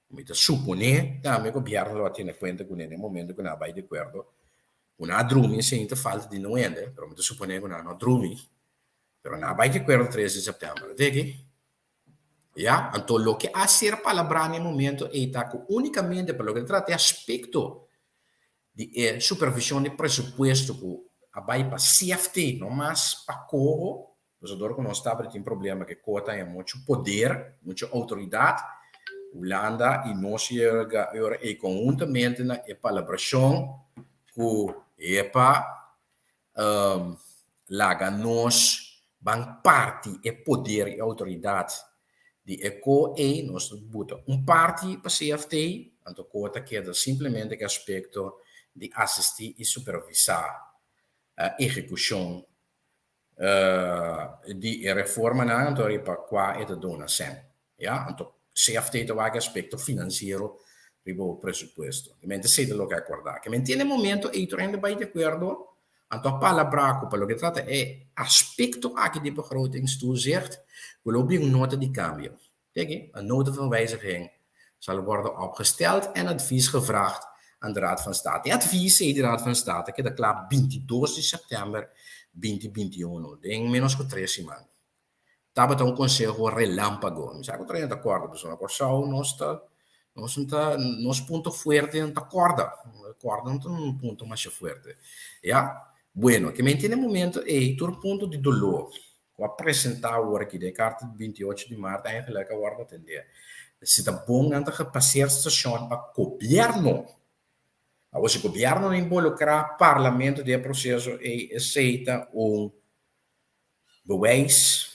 mi ta suponé tambe gobièrnu lo a tene kuenta kuné den momento ku nan a bai di akuerdo ku nan a drumi, esei ta falta di no hende, pero mi ta suponé ku nan no a drumi, pero nan a bai di akuerdo tres di sèptèmber, deki. Ya, anto loke a ser palabrá na e momento ei ta ku únikamente pa loke ta trata e aspekto di e supervishon di presupuesto ku a bai pa CFT, no mas pa coho, pasobra dor ku nos tabata tin problema ku e coho ta haña muchu poder, muchu outoridat, Hulanda i nos yega e ora ei konhuntamente na e palabrashon ku epa Laga nos ban parti e poder i outoridat di e ko ei, nos ta buta un parti pa CFT, anto ko ta keda simplemente ku e aspekto di asistí i supervisá ehekushon di e reformanan anto riba kua e ta duna sèn. Ya, anto CFT ta wak e aspekto finansiero riba bo presupuesto. Ke mente esei ta loke a akordá. Ke mente na e momento ei tur hende bai di akuerdo, anto a palabrá ku pa loke ta trata e aspekto aki di begrotingstoezicht ku lo bin un nota di kambio. Teki, een nota van wijziging zal worden opgesteld en advies gevraagd aan de Raad van State. E advies ei di Raad van State a keda kla 22 di sèptèmber 2021, den ménos ku tres siman. Tabata un konseho relámpago. Mi sa ku tur hende ta kòrda, pasobra na Kòrsou nos ta, nos no ta, nos punto fuerte no ta kòrda. Kòrda no ta un punto masha fuerte. Ya. Bueno, ke menti na e momento ei tur punto di doló ku a presentá awor aki den e karta di 28 di mart eigenlijk a wòrdu atendé. Si ta bon nan ta gepaseer stashon pa gobièrnu. Awor si gobièrnu no involukrá parlamento den e proseso ei esei ta un Bewijs,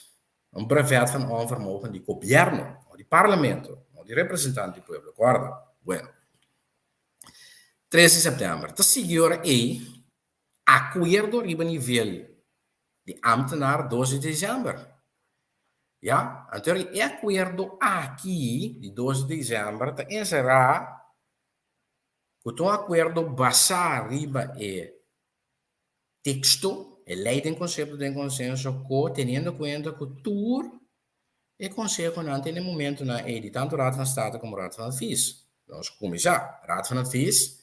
un brevet van onvermogen di gobierno, no di parlamento, no di representante di pueblo, corda? Bueno. 3 di september ta sigui ora ei acuerdo riba nivel di ambtenaar 2 di december. Ya, anto e acuerdo aki di 2 di december ta encerra cu ta un acuerdo basa riba e Teksto, E lei den konsepto den konsenso ku teniendo kuenta ku tur e konsehonan te na e momentunan ei di tantu Raad van State komo Raad van Advies. Nos kuminsá, Raad van Advies,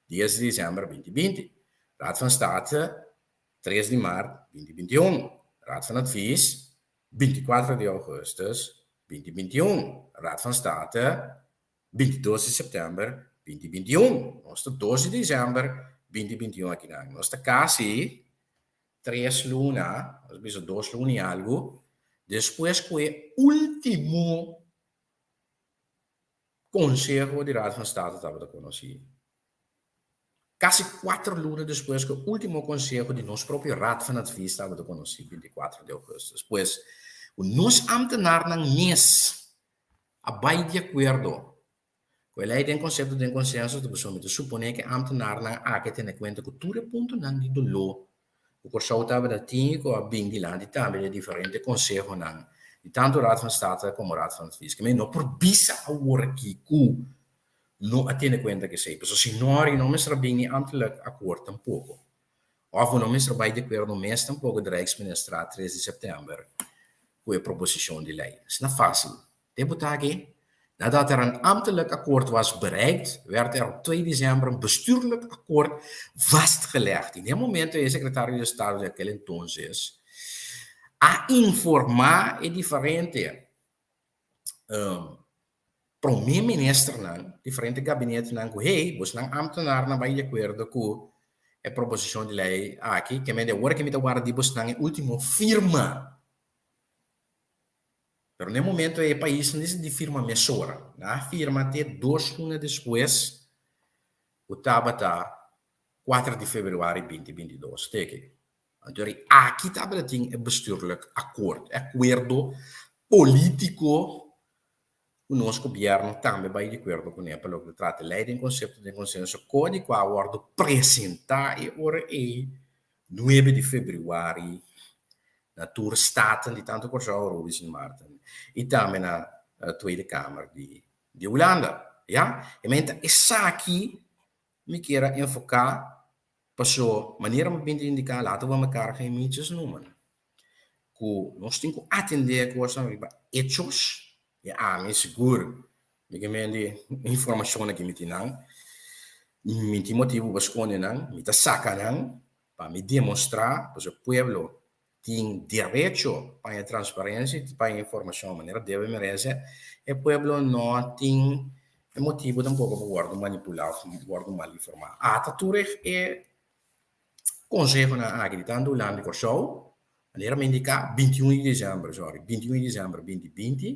dies di desèmber 2020, Raad van State, tres di mart 2021, Raad van Advies, 24 di ougùstùs 2021, Raad van State, 22 di sèptèmber 2021. Nos ta 2 di desèmber 2021 akinan. Nos ta kasi tres luna, nos bisa dos luna i algu, despues ku e último Konseho di Raad van State tabata konosí. Kasi kuater luna despues ku e último konseho di nos propio Raad van Advies tabata konosí, bintikuater di ougùstùs. Pues, ku nos ámtenarnan mes a bai di akuerdo ku e lei den konsepto den konsenso, ta pasobra mi ta suponé ku e ámtenarnan aki a tene kuenta ku tur e puntonan di doló ku Kòrsou tabata tin i ku a bin dilanti tambe di e diferente konsehonan di tantu Raad van State komo Raad van Advies. Ke men no por bisa awor aki ku no a tene kuenta ku esei, pasobra si no ri no mester a bin ni ambtelijk akkoord tampoko òf bo no mester bai di akuerdo mes tampoko di Rijksministerraad tres di sèptèmber ku e proposishon di lei. Asina fásil. Deputado, nadat er een ambtelijk akkoord was bereikt, werd er op 2 december een bestuurlijk akkoord vastgelegd. In e momento e secretario de Estado de aquel entonces a informa e diferente um, prome ministernan, diferente gabinetenan ku hey, bosnan ambtenaarnan bai di akuerdo ku e proposishon di lei aki, ke men di awor ke mi ta warda di bosnan e ultimo firma. Pero n'e momento ei e pais no disidí firma mesora. Nan a firma te dos luna despues ku tabata kuater di februari binti 22. Teke. Anto ri aki tabata tin e bestuurlijk akkoord, e akuerdo polítiko ku nos gobièrnu tambe bai di akuerdo kuné pa loke ta trata e lei den konsepto den konsenso ko di kua a wòrdu presentá e ora ei nuebe di febrüari na tur Staten di tantu Kòrsou, Aruba i Sint Maarten i tambe na Tweede Kamer di di Hulanda. Ya, e menta esaki mi kier a enfoká paso manera mi bin ta indiká later bo mekar geen mietjes noemen ku nos tin ku atendé kosnan riba hechos i ami sigur mi ke men di informashonnan ku mi tin nan mi tin motibu pa skonde nan mi ta saka nan pa mi demostrá pasobra pueblo tin derecho pa haña transparensia i pa haña informashon manera debe merese e pueblo no tin e motibu tampoko pa wòrdu manipulá òf wòrdu mal informá ata tur e Konsehonan aki di tantu Hulanda i Kòrsou, manera mi indiká, 21 di desèmber, sòri, 21 di desèmber 2020,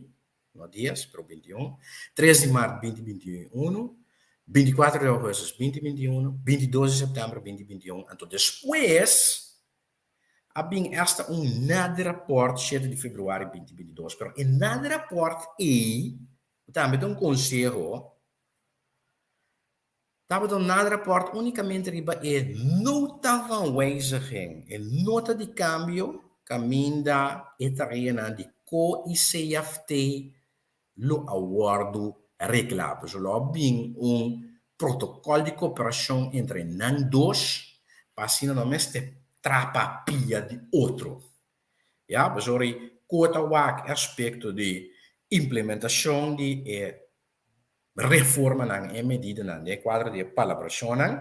no dies, pero 21, 3 di mart 2021, 24 di ougùstus 2021, 22 di sèptèmber 2021, anto despues a bin esta un naderapòrt 7 di febrüari 2022, pero e naderapòrt ei tambe ta un konseho. Tabata un naderapòrt únikamente riba e nota van wijziging, e nota di kambio kaminda e tareanan di ko i CFT lo a wòrdu reglá. Pues lo a bin un protokòl di koperashon entre nan dos pa asina no mester trapa pia di otro. Ya, pues ora e ko ta wak e aspekto di implementashon di e reformanan e medidanan den e kuadro di e palabrashonnan,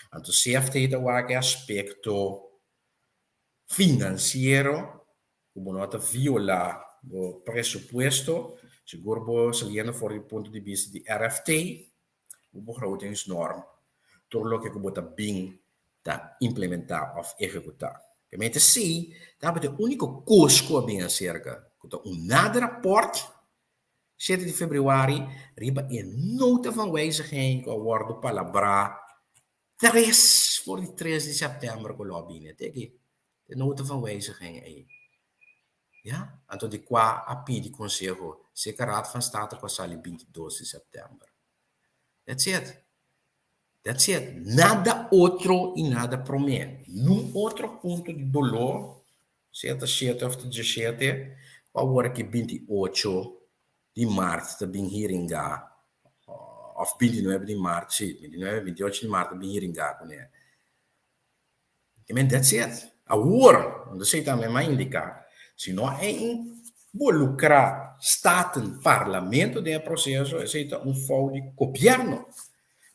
anto CFT ta wak e aspekto finansiero ku bo no ta violá bo presupuesto, sigur bo saliendo for di punto di bista di RFT, bo begrotingsnorm, tur loke ku bo ta bin ta implementá òf ehekutá. Realmente esei tabata e úniko kos ku a bin aserka, ku ta un naderapòrt Shete di febrüari riba e nota van wijziging ku a wòrdu palabrá tres for di tres di sèptèmber ku lo a bini. Te aki e nota van wijziging ei. Ya, anto di kua a pidi konseho serka Raad van State ku a sali 22 di sèptèmber. That's it. That's it. Nada otro i nada promé. Nun otro punto di doló Sea ta shete of ta djeshete, ku awor aki 28 di mart ta bin hiringa, of 29 di mart, si, 29, 28 di mart ta bin hiringa kuné. I mean, that's it. Awor, anto esei tambe m'a indiká, si no a involukrá Staten, Parlamento den e proseso, esei ta un fout di gobièrnu.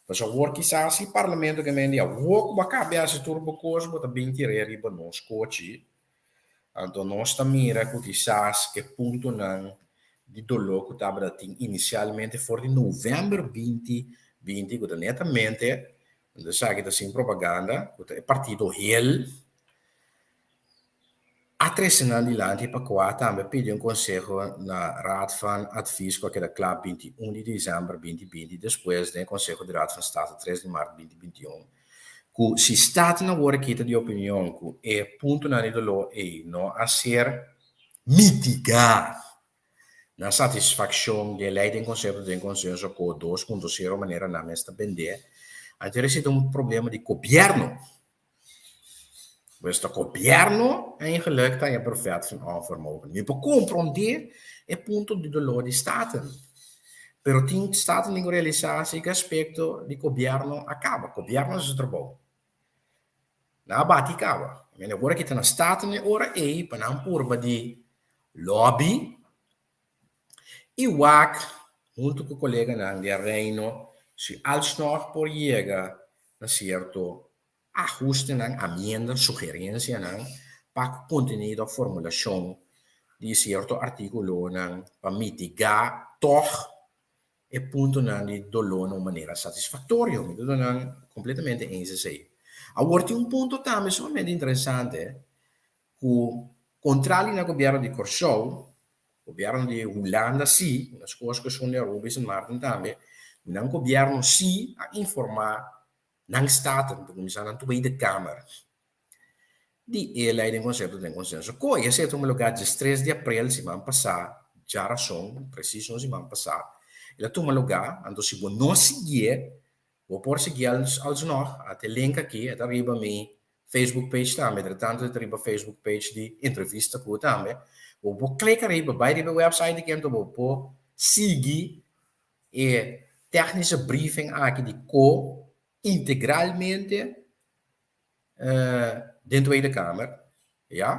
Pasobra awor kisas si Parlamento ke men di awor ku bo a kabia hasi tur bo kos bo ta bin tir'é riba nos kochi, anto nos ta mira ku kisas e puntonan di doló ku tabata tin inisialmente for di novèmber 2020 ku ta netamente, anto esaki ta sin propaganda, ku ta e partido hel. A trese nan dilanti pa kua tambe pidi un konseho na Raad van Advies ku a keda kla 21 di desèmber 2020 despues den e Konseho di Raad van State 3 di mart 2021 ku si Staten awor a kita di opinion ku e puntonan di doló ei no a ser mitigá na satisfakshon di e lei den konsepto den konsenso ko 2.0 manera nan mes ta bendé, anto e resisti un problema di gobièrnu. Pues ta gobierno eigenlijk ta e profet van onvermogen. Mi por comprende e punto di dolor di Staten. Pero tin Staten tin cu realisa si cu aspecto di gobierno a caba. Gobierno haci su trabou. Nan a bati caba. Mi awor aki ta na Staten e ora ey pa nan purba di lobby y wak hunto cu coleganan di e Reino si alsnog por yega na cierto ahustenan, amienda, sugerencianan pa cu contenido of formulacion di cierto articulonan pa mitiga tog e puntonan di dolor na un manera satisfactorio. Mi ta duna nan completamente eens esey. Awor tin un punto tambe sumamente interesante cu contrali na gobierno di Corsou, gobierno di Hulanda si, mescos cu esun di Aruba y Sint Maarten tambe, nan gobierno si a informa Nan Staten ta kuminsá nan Tweede Kamer di e lei den konsepto den konsenso. Koe esei a tuma lugá 13 di aprel siman pasá, djarason, presis un siman pasá, el a tuma lugá, anto si bo no siguié, bo por siguié alsnog, ata e link aki, e ta riba mi Facebook page tambe, entretanto e ta riba Facebook page di Entrevista Ku tambe, bo por klik ariba, bai riba e website aki anto bo por sigui E technische briefing aki di ko integralmente den Tweede Kamer, ya,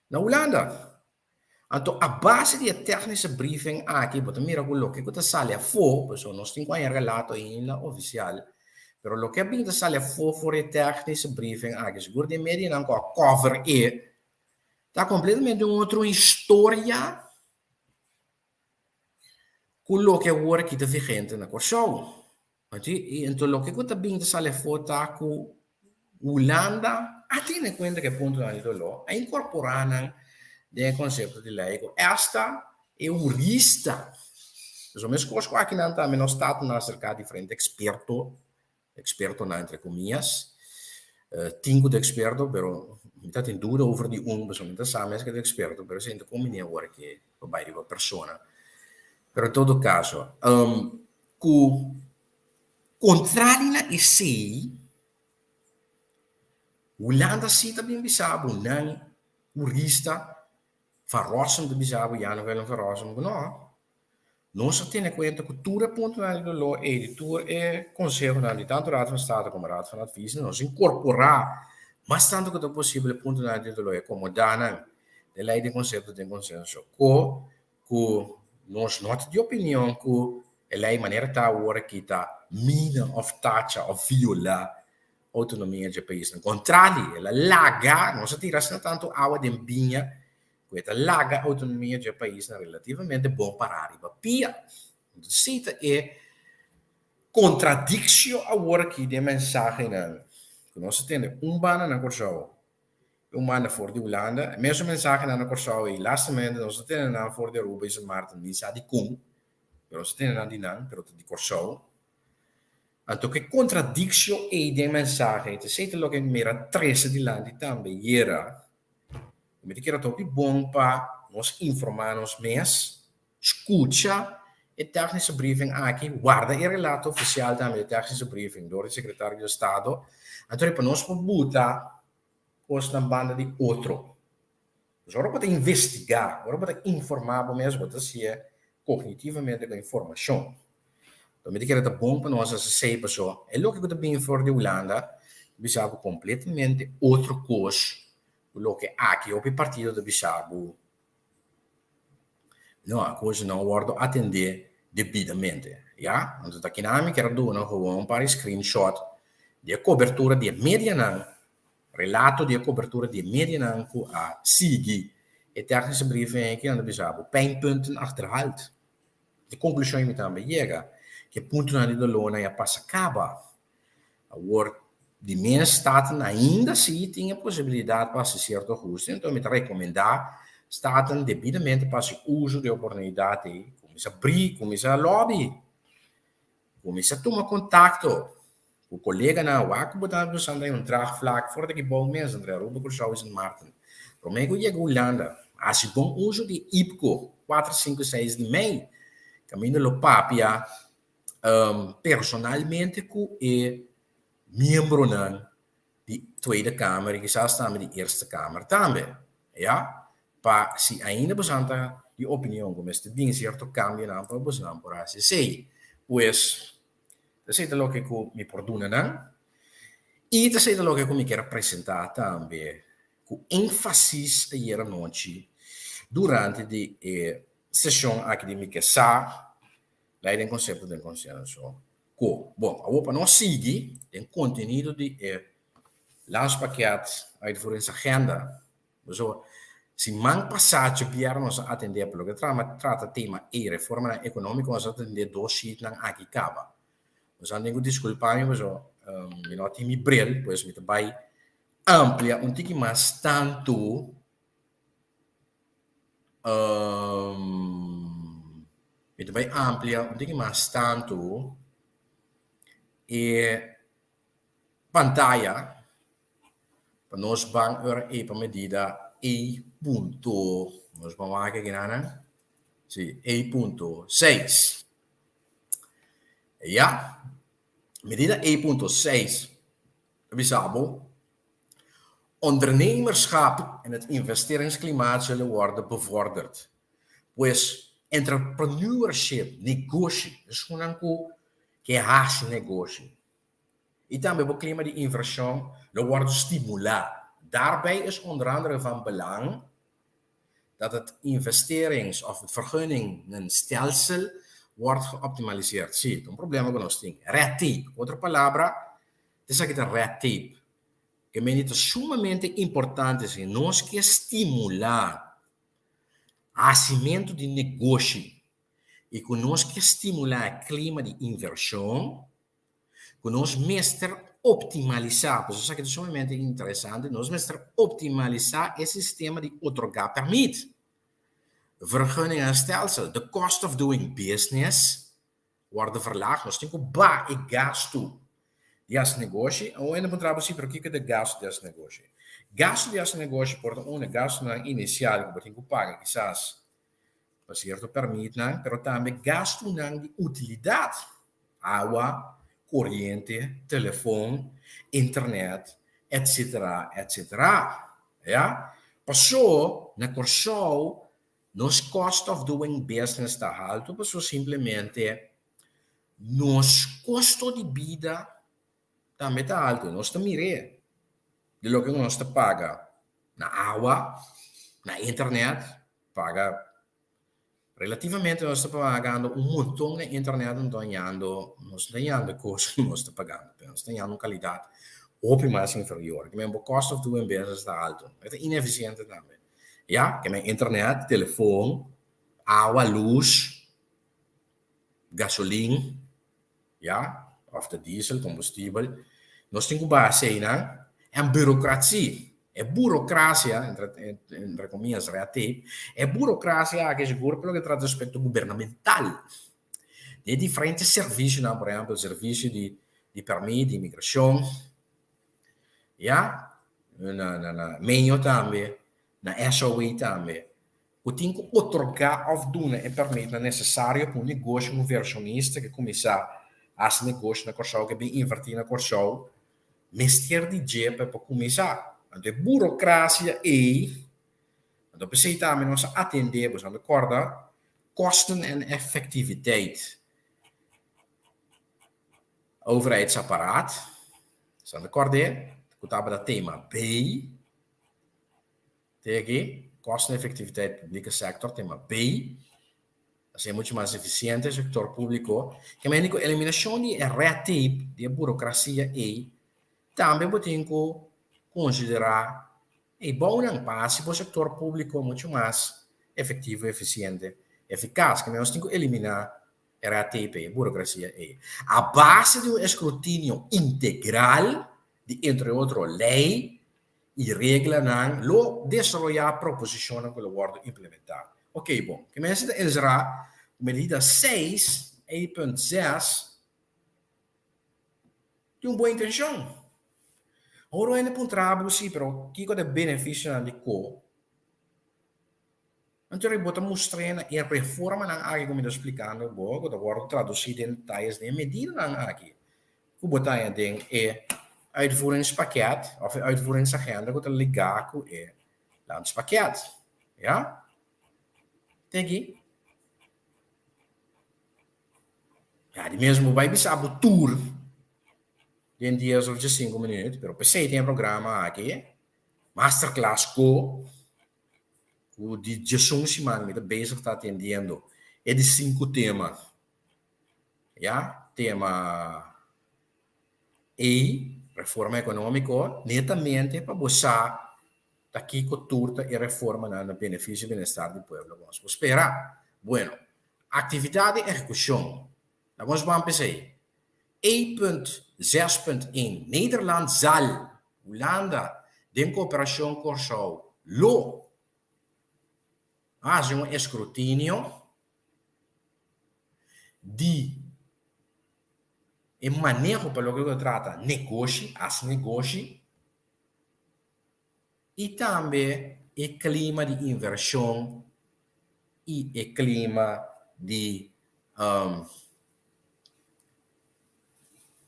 na Hulanda. Anto a base di e technische briefing aki bo ta mira ku loke ku ta sali afó, pasobra nos tin ku haña relato ainda ofisial, pero loke a bin ta sali afó for e technische briefing aki, sigur den medianan ku a cover e, ta completamente un otro historia. Ku loke awor aki ta vigente na Kòrsou. I anto loke ku ta bin ta sali afó ta ku Hulanda a tene kuenta ku e puntonan di doló, a inkorporá nan den e konsepto di lei ku esta e hurista. Pasobra meskos ku akinan tambe nos tatanan a aserká diferente eksperto Expertonan entre comillas. Tin cu ta experto, pero mi ta tin duda over di un, pasobra mi ta sa mes cu ta experto, pero esei no ta conveni awor aki pa bai riba persona. Pero en todo caso, cu contrari na esei, Hulanda si ta bin bisa bo nan hurista Van Rossum ta bisa bo, Jan Willem van Rossum, cu no. Nos a tene kuenta ku tur e puntonan di doló ei, di tur e konsehonan di tantu Raad van State komo Raad van Advies, nos inkorporá mas tantu ku ta posibel e puntonan di doló i akomodá nan den lei di konsepto den konsenso ko ku nos no ta di opinion ku e lei manera ta awor aki ta mina òf tacha òf violá outonomia dje paisnan. Kontrali, el a laga, nos a tira asina tantu awa den biña ku e ta laga outonomia dje paisnan relativamente bon pará riba pia. Esei ta e kontradiksio awor aki den mensahenan ku nos a tende un banda na Kòrsou i un banda for di Hulanda. E mesun mensahenan na Kòrsou ei lastimamente nos a tende nan for di Aruba i Sint Maarten, mi sa dikon, pero nos a tende nan di nan, pero ta di Kòrsou. Anto ku e kontradiksio ei den mensahe, ta esei ta loke mi mira trese dilanti tambe yera. Mi ta kere ta hopi bon pa nos informá nos mes, skucha e tèknische briefing aki, warda e relato ofisial tambe di e tèknische briefing dor di Sekretario di Estado, anto pa nos por buta kosnan banda di otro. Pues ora bo ta investigá, ora bo ta informá bo mes, bo ta hasié kognitivamente ku informashon. Mi ta kere ta bon pa nos hasi esei pasobra e loke ku ta bini for di Hulanda bisa bo kompletamente otro kos ku loke aki hopi partido ta bisa bo no a kos no a wòrdu atendé debidamente ya. Anto ta kina mi kier a duna gewoon un par di screenshot di e kobertura di e medianan Relato di e kobertura di e medianan ku a sigui e tèknische briefing aki nan ta bisa bo pijnpunten achterhaald. E konklushon mi tambe yega ku e puntonan di dolónan ya pasa kaba. Awor Di mes Staten ainda si tin e posibilidat pa hasi sierto ahuste, enton mi ta rekomendá Staten debidamente pa hasi uso di e oportunidat ei, kuminsá bri, kuminsá lòbi, kuminsá tuma kontakto ku koleganan, wak ku bo ta usando un draagvlak for di aki bou mes entre Aruba, Kòrsou i Sint Maarten. Promé ku yega Hulanda, hasi bon uso di IPKO kuater, sinku, seis di mei, kaminda lo papia personalmente ku e miembronan di Tweede Kamer i kisas tambe di Eerste Kamer tambe, ya, pa si ainda bosan ta di opinion ku mester bin sierto kambionan pa bosan por hasi esei. Pues, esei ta loke ku mi por duna nan i ta esei ta loke ku mi kier a presentá tambe ku énfasis ayer anochi durante di e seshon aki di Mi Ke Sa, Lei den konsepto den konsenso ku. Bon, awor pa nos sigui den kontenido di e Landspakket Uitvoeringsagenda, pasobra siman pasá djabièrnè nos a atendé pa loke trama trata tema e reformanan ekonómiko nos a atendé dos sheetnan aki kaba. Nos a tin ku diskulpá mi pasobra mi no tin mi bril, pues mi ta bai amplia un tiki mas tantu. Mi ta bai amplia un tiki mas tantu e pantaya pa nos ban ora ei pa medida ei punto, nos ban wak aki nan, si, ei punto seis. Ya, medida ei punto seis ta bisa bo. Ondernemerschap en het investeringsklimaat zullen worden bevorderd. Pues entrepreneurship, negoshi, esunnan ku ke hasi negoshi. I tambe bo klima di invershon lo wòrdu stimulá. Daarbij is onder andere van belang dat het investerings of het vergunningenstelsel wordt geoptimaliseerd. Sí, ta un problema ku nos tin. Red tape, ku otro palabra, esaki ta red tape. E meni ta sumamente importante si nos ke stimulá hasimentu di negoshi i ku nos ke stimulá e klima di invershon, ku nos mester optimalisá, pasobra esaki ta sumamente interesante, nos mester optimalisá e sistema di otorgá pèrmit, vergunningenstelsel, the cost of doing business, Wòrdu verlaag, nos tin ku baha e gastu di hasi negoshi. Awor hende puntra bo si, pero kiko ta e gastu di hasi negoshi? Gastu di hasi negoshi por ta un, e gastunan inisial ku bo tin ku paga kisas pa sierto pèrmitnan, pero tambe gastunan di utilidat, awa, koriente, telefon, internet, etsetera, etsetera. Ya? Pasó na Kòrsou Nos cost of doing business ta haltu pasobra simplemente nos costo di bida tambe ta haltu. Nos ta mir'é di loke nos ta paga na awa, na internet, paga relativamente nos ta pagando un monton na internet anto hañando, nos no ta hañando e kos ku nos ta pagando, pero nos ta hañando un kalidat hopi mas inferior. Bo cost of doing business ta haltu, e ta inefisiente tambe. Ya, ke men internet, telefon, awa, lus, gasolin, ya, of ta diesel, kombustibel. Nos tin ku basa einan. En burokrasi, e burokrasia, entre entre komias red tape, e burokrasia aki sigur pa loke trata aspekto gubernamental. Di e diferente servisionan, por ehèmpel servisio di di pèrmit di imigrashon, Ya, na na na Meño tambe, na SOW tambe, ku tin ku otorgá òf duna e pèrmitnan nesesario pa un negoshi, un invershonista ke kuminsá hasi negoshi na Kòrsou, ke bin invertí na Kòrsou, mester di dje pa e por kuminsá. Anto e burokrasia ei, anto p'esei tambe nos a atendé, boso a kòrda, kosten en effectiviteit. Overheidsapparaat, sa ta kòrd'é ku tabata tema B, te aki, kosteneffectiviteit publike sector, tema B, asina muchu mas efisiente e sektor públiko. Ke mende ku eliminashon di e red tape, di e burokrasia ei, tambe bo tin ku konsiderá e bounan pa hasi bo sektor públiko muchu mas efektivo, efisiente, efikas. Ke mende nos tin ku eliminá RATP, e burocracia ei, a base di un escrutinio integral di entre otro lei i reglanan, lo desaroyá proposishonnan ku lo wòrdu implementá. Oké, bon. Ke mester ta enserá ku medida seis, E punt zes, tin un bon intenshon. Ora un hende puntra bo si, pero kiko ta e benefisionan di ko? Anto bo ta mustr'é na e reformanan aki ku mi ta splikando bo, ku ta wòrdu tradusí den detayes den e medidanan aki ku bo ta haña den e uitvoeringspakket òf e uitvoeringsagenda ku ta ligá ku e landspakket. Ya? Te aki. Ya, di mes bo bai bisa bo tur den dies òf diesinku minüt, pero p'esei tin e programa aki, Masterclass Ko. Ku di diesun siman mi ta bezig ta atendiendo e di sinku tema. Ya, tema ei, reforma ekonómiko, netamente pa bo sa ta kiko tur ta e reformanan na benefisio i bienestar di pueblo ku nos por spera. Bueno, aktividat di ehekushon, laga nos ban p'esei. E punt zes punt een, Nederland zal, Hulanda, den kooperashon Kòrsou, lo hasi un eskrutinio di e maneho pa loke ku ta trata negoshi, hasi negoshi, i tambe e klima di invershon i e klima di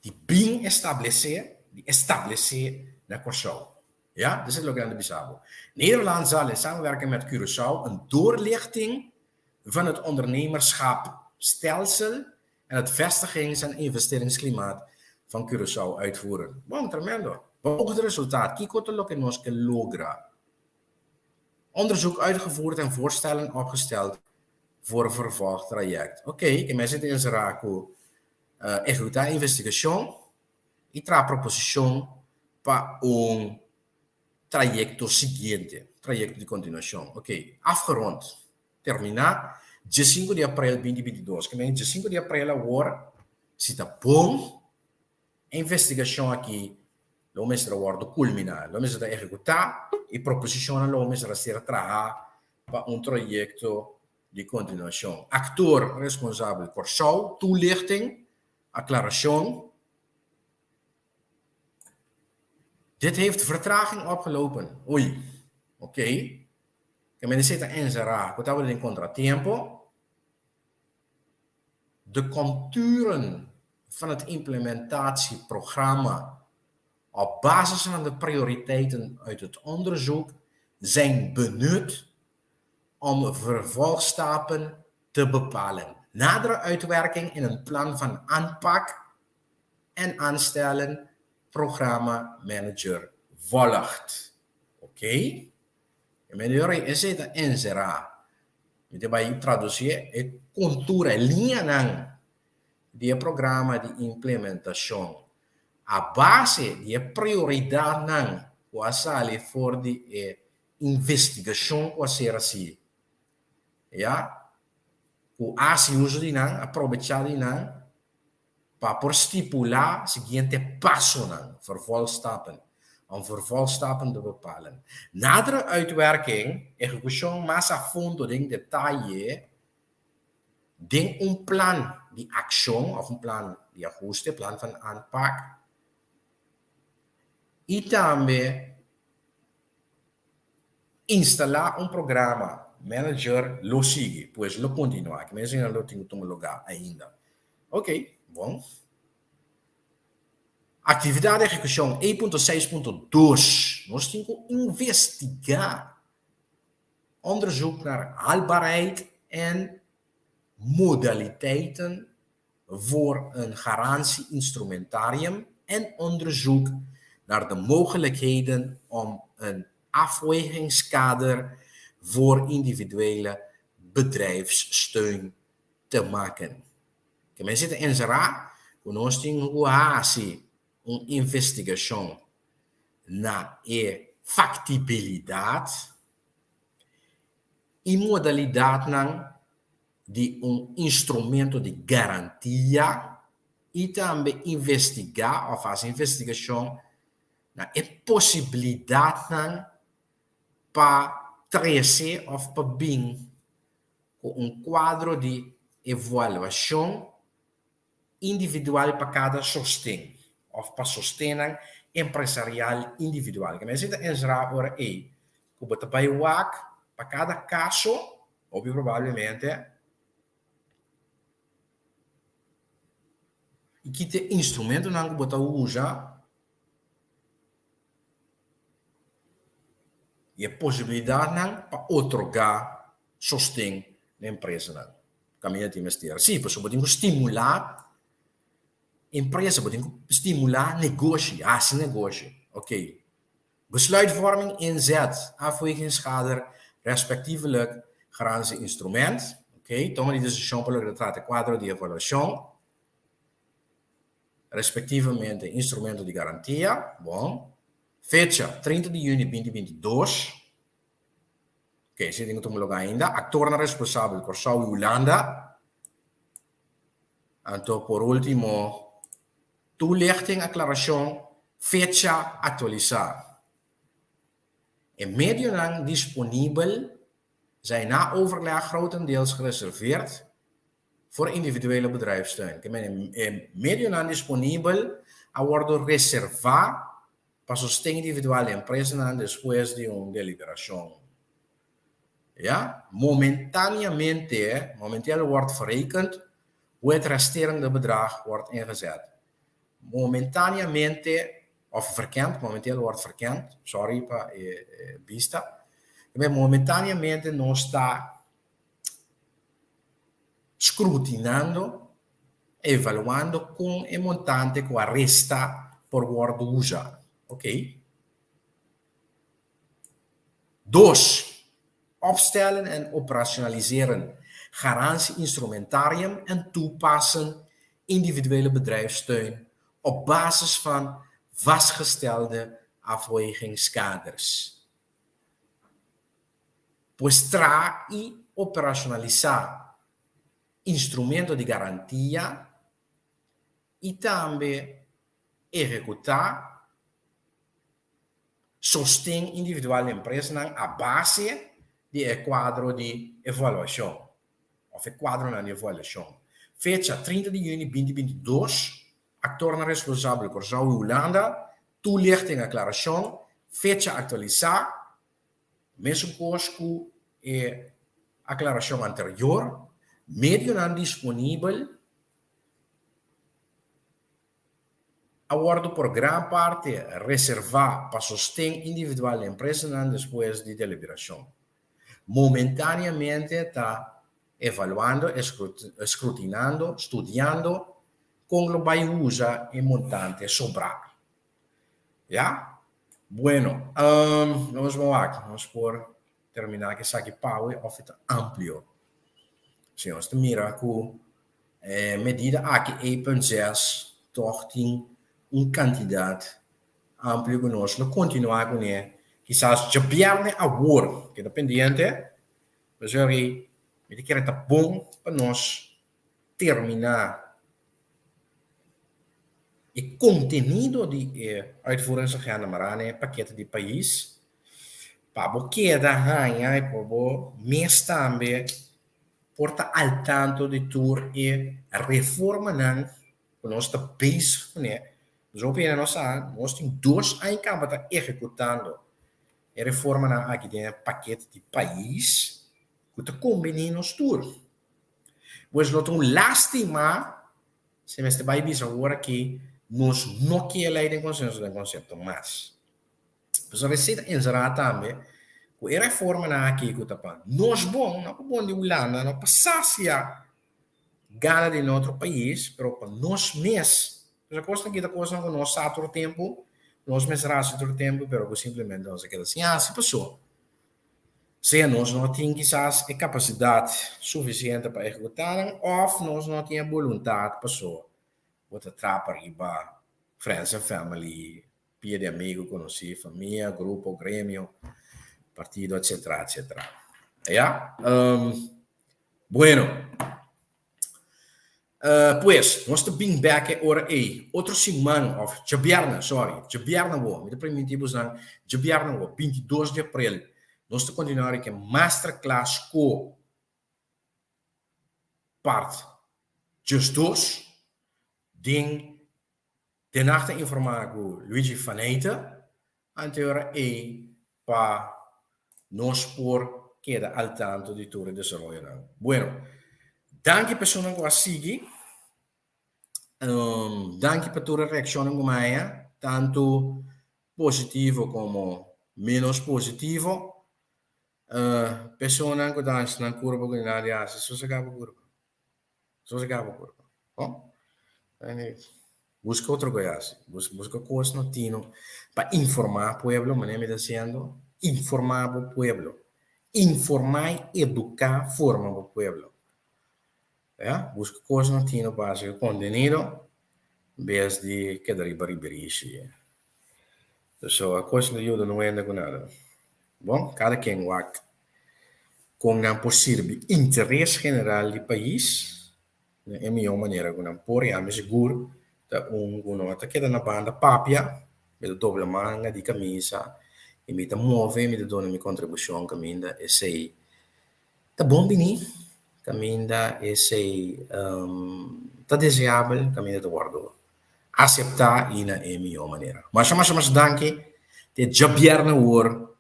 di bin establesé, di establesé na Kòrsou. Ja, dit is loke nan ta bisa bo. Nederland zal in samenwerking met Curaçao een doorlichting van het ondernemerschapstelsel en het vestigings en investeringsklimaat van Curaçao uitvoeren. Bon, tremendo. Beoogd resultaat, kiko ta loke nos ke logra? Onderzoek uitgevoerd en voorstellen opgesteld voor vervolgtraject. Oké, ke mester ta enserá ku ehekutá investigashon i traha proposishon pa un trayekto siguiente, trayekto di kontinuashon. Oké, afgerond, terminá, diesinku di aprel binti bintidos. Ke men diesinku di aprel awor, si ta bon, e investigashon aki lo mester a wòrdu kulminá, lo mester ta ehekutá i proposishonnan lo mester a ser trahá pa un trayekto di kontinuashon. Aktor responsabel Kòrsou, toelichting, aklarashon. Dit heeft vertraging opgelopen. Oei, oké. Ke men esei ta enserá ku tabata den kontratiempo. De contouren van het implementatieprogramma op basis van de prioriteiten uit het onderzoek zijn benut om vervolgstappen te bepalen. Nadere uitwerking in een plan van aanpak en aanstellen programmamanager volgt. Oké? E medio ora esei ta enserá. Mi ta bai tradusié e kontura, e liñanan di e programa di implementashon a base di e prioridatnan ku a sali for di e investigashon ku a ser hasi. Ya, ku a hasi uso di nan, a probechá di nan pa por stipulá siguiente pasonan, vervolgstappen, om vervolgstappen te bepalen. Nadere uitwerking, ehekushon mas a fondo den detaye, den un plan di akshon òf un plan di ahuste, plan van aanpak, i tambe Instalá un programa manager lo sigui, pues lo kontinuá. Ki mester lo tin ku tuma lugá ainda. Ok, bon. Aktividat di ehekushon E punto seis punto dos, Nos tin ku investigá, onderzoek naar haalbaarheid en modaliteiten voor een garantie-instrumentarium en onderzoek naar de mogelijkheden om een afwegingskader voor individuele bedrijfssteun te maken. Ke men ta enserá ku nos tin ku hasi un investigashon na e faktibilidat i modalidatnan di un instrumento di garantia i tambe investigá òf hasi investigashon. na e posibilidatnan pa trese òf pa bin ku un kuadro di evaluashon individual pa kada sosten òf pa sostennan empresarial individual. Ke mester ta enserá ora ei ku bo ta bai wak pa kada kaso, hopi probablemente, i ki ta e instrumentonan ku bo ta usa i e posibilidatnan pa otorgá sosten na empresanan. Kaminda tin mester. Sí, pasobra bo tin ku stimulá empresa, bo tin ku stimulá negoshi, hasi negoshi. Oké. Besluitvorming inzet, afwegingskader, respectievelijk garantie-instrument. Oké, toma di desishon pa loke ta trata e kuadro di evaluashon, respectivamente instrumento di garantia. Bon. Fecha, 30 di yüni binti 22. Oké, esei tin ku tuma lugá ainda. Aktornan responsabel, Kòrsou i Hulanda. Anto por último, Toelichting, aklarashon, fecha aktualisá. E medionan disponibel zijn na overleg grotendeels gereserveerd voor individuele bedrijfssteun. Ke men e medionan disponibel a wòrdu reservá pa sosten individual di empresanan despues di un deliberashon. Ya, momentáneamente, momenteel wordt verrekend hoe het resterende bedrag wordt ingezet. Momentáneamente, òf verkend, momenteel wordt verkend, sorry pa e bista, momentáneamente nos ta scrutinando, evaluando con e montante cu a resta por wordo usa. Ok. Dos, opstellen en operationaliseren garantie-instrumentarium en toepassen individuele bedrijfssteun op basis van vastgestelde afwegingskaders. Pues traha i operashonalisá instrumento di garantia i tambe ehekutá sosten individual di empresanan a base di e kuadro di evaluashon òf e kuadronan di evaluashon. Fecha, 30 di yüni 2022, Aktornan responsabel, Kòrsou i Hulanda, Toelichting aklarashon, fecha aktualisá, mesun kos ku e aklarashon anterior, medionan disponibel a wòrdu por gran parte reservá pa sosten individual di empresanan despues di deliberashon. Momentáneamente ta evaluando, escrutinando, studiando kon lo bai usa e montante sobrá. Ya? Bueno, nos bo wak, nos por terminá ku esaki pawe òf e ta amplio. Si nos ta mira ku e medida aki e punt zes tòg tin un kantidat amplio ku nos lo kontinuá kuné kisas djabièrnè awor. Keda pendiente, pasobra mi ta kere ta bon pa nos terminá e kontenido di e uitvoeringsagenda mará na e pakete di pais pa bo keda haña i pa bo mes tambe por ta al tanto di tur e reformanan ku nos ta bezig kuné. Nos hopi hende no sa, nos tin dos aña kaba ta ehekutando e reformanan aki den e pakete di pais ku ta kombiní nos tur. Pues lo ta un lástima si mester bai bisa awor aki nos no kier lei den konsenso den konsepto mas. Pasobra esei ta enserá tambe ku e reformanan aki ku ta pa nos bon, no pa bon di Hulanda, no pa sasia gana di otro pais, pero pa nos mes. Pasobra kosnan aki ta kosnan ku nos sa tur tempu, nos mester hasi tur tempu, pero ku simplemente nos a keda sin hasi pasobra Sea nos no tin kisas e kapasidat sufisiente pa ehekutá nan òf nos no tin e boluntat paso bo ta trapa riba friends and family, pia di amigu, konosí, famia, grupo, gremio, partido etcetera etcetera. Ya? Bueno. Pues, nos ta bin bek e ora ei otro siman, òf djabièrnè, sòri, djabièrnè awor, mi ta primintí bosnan, djabièrnè awor, 22 di aprel, nos ta kontinuá riba e masterclass ku part 12 den Den Haag ta informá ku Luigi Faneyte ante ora ei pa nos por keda al tanto di tur e desaroyonan. Bueno, danki personan ku a sigui. Danki pa tur e reakshonnan ku mi a haña, tantu positivo komo ménos positivo. Personan ku ta hasi nan kurpa ku nan a di hasi, sosegá bo kurpa. Sosegá bo kurpa. Bon? Buska otro kos hasi. Buska kos no tino pa informá pueblo, manera mi ta hasiendo. Informá bo pueblo. Informá i eduká, forma bo pueblo. Ya? Buska kos no tino pa hasi kontenido bes di keda riba riberishi. So a kos no yuda no hende ku nada. Bon, kada ken wak kon nan por sirbi interes general di pais na e mihó manera ku nan por. I ami sigur ta un ku no ta keda na banda papia, mi ta dobla manga di kamisa i mi ta move, mi ta duna mi kontribushon kaminda esei ta bon bini, kaminda esei ta deseabel, kaminda ta wòrdu aseptá i na e mihó manera. Masha masha masha danki te djabièrnè awor.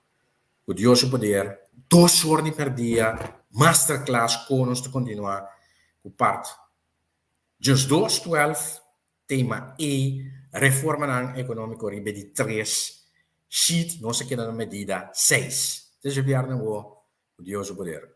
Ku Dios su poder, dos or di perdia, masterclass kon nos ta kontinuá ku part 12, 12, tema E, reformanan ekonómiko riba e di tres sheet, nos a keda na medida seis. Te djabièrnè awor, ku Dios su poder.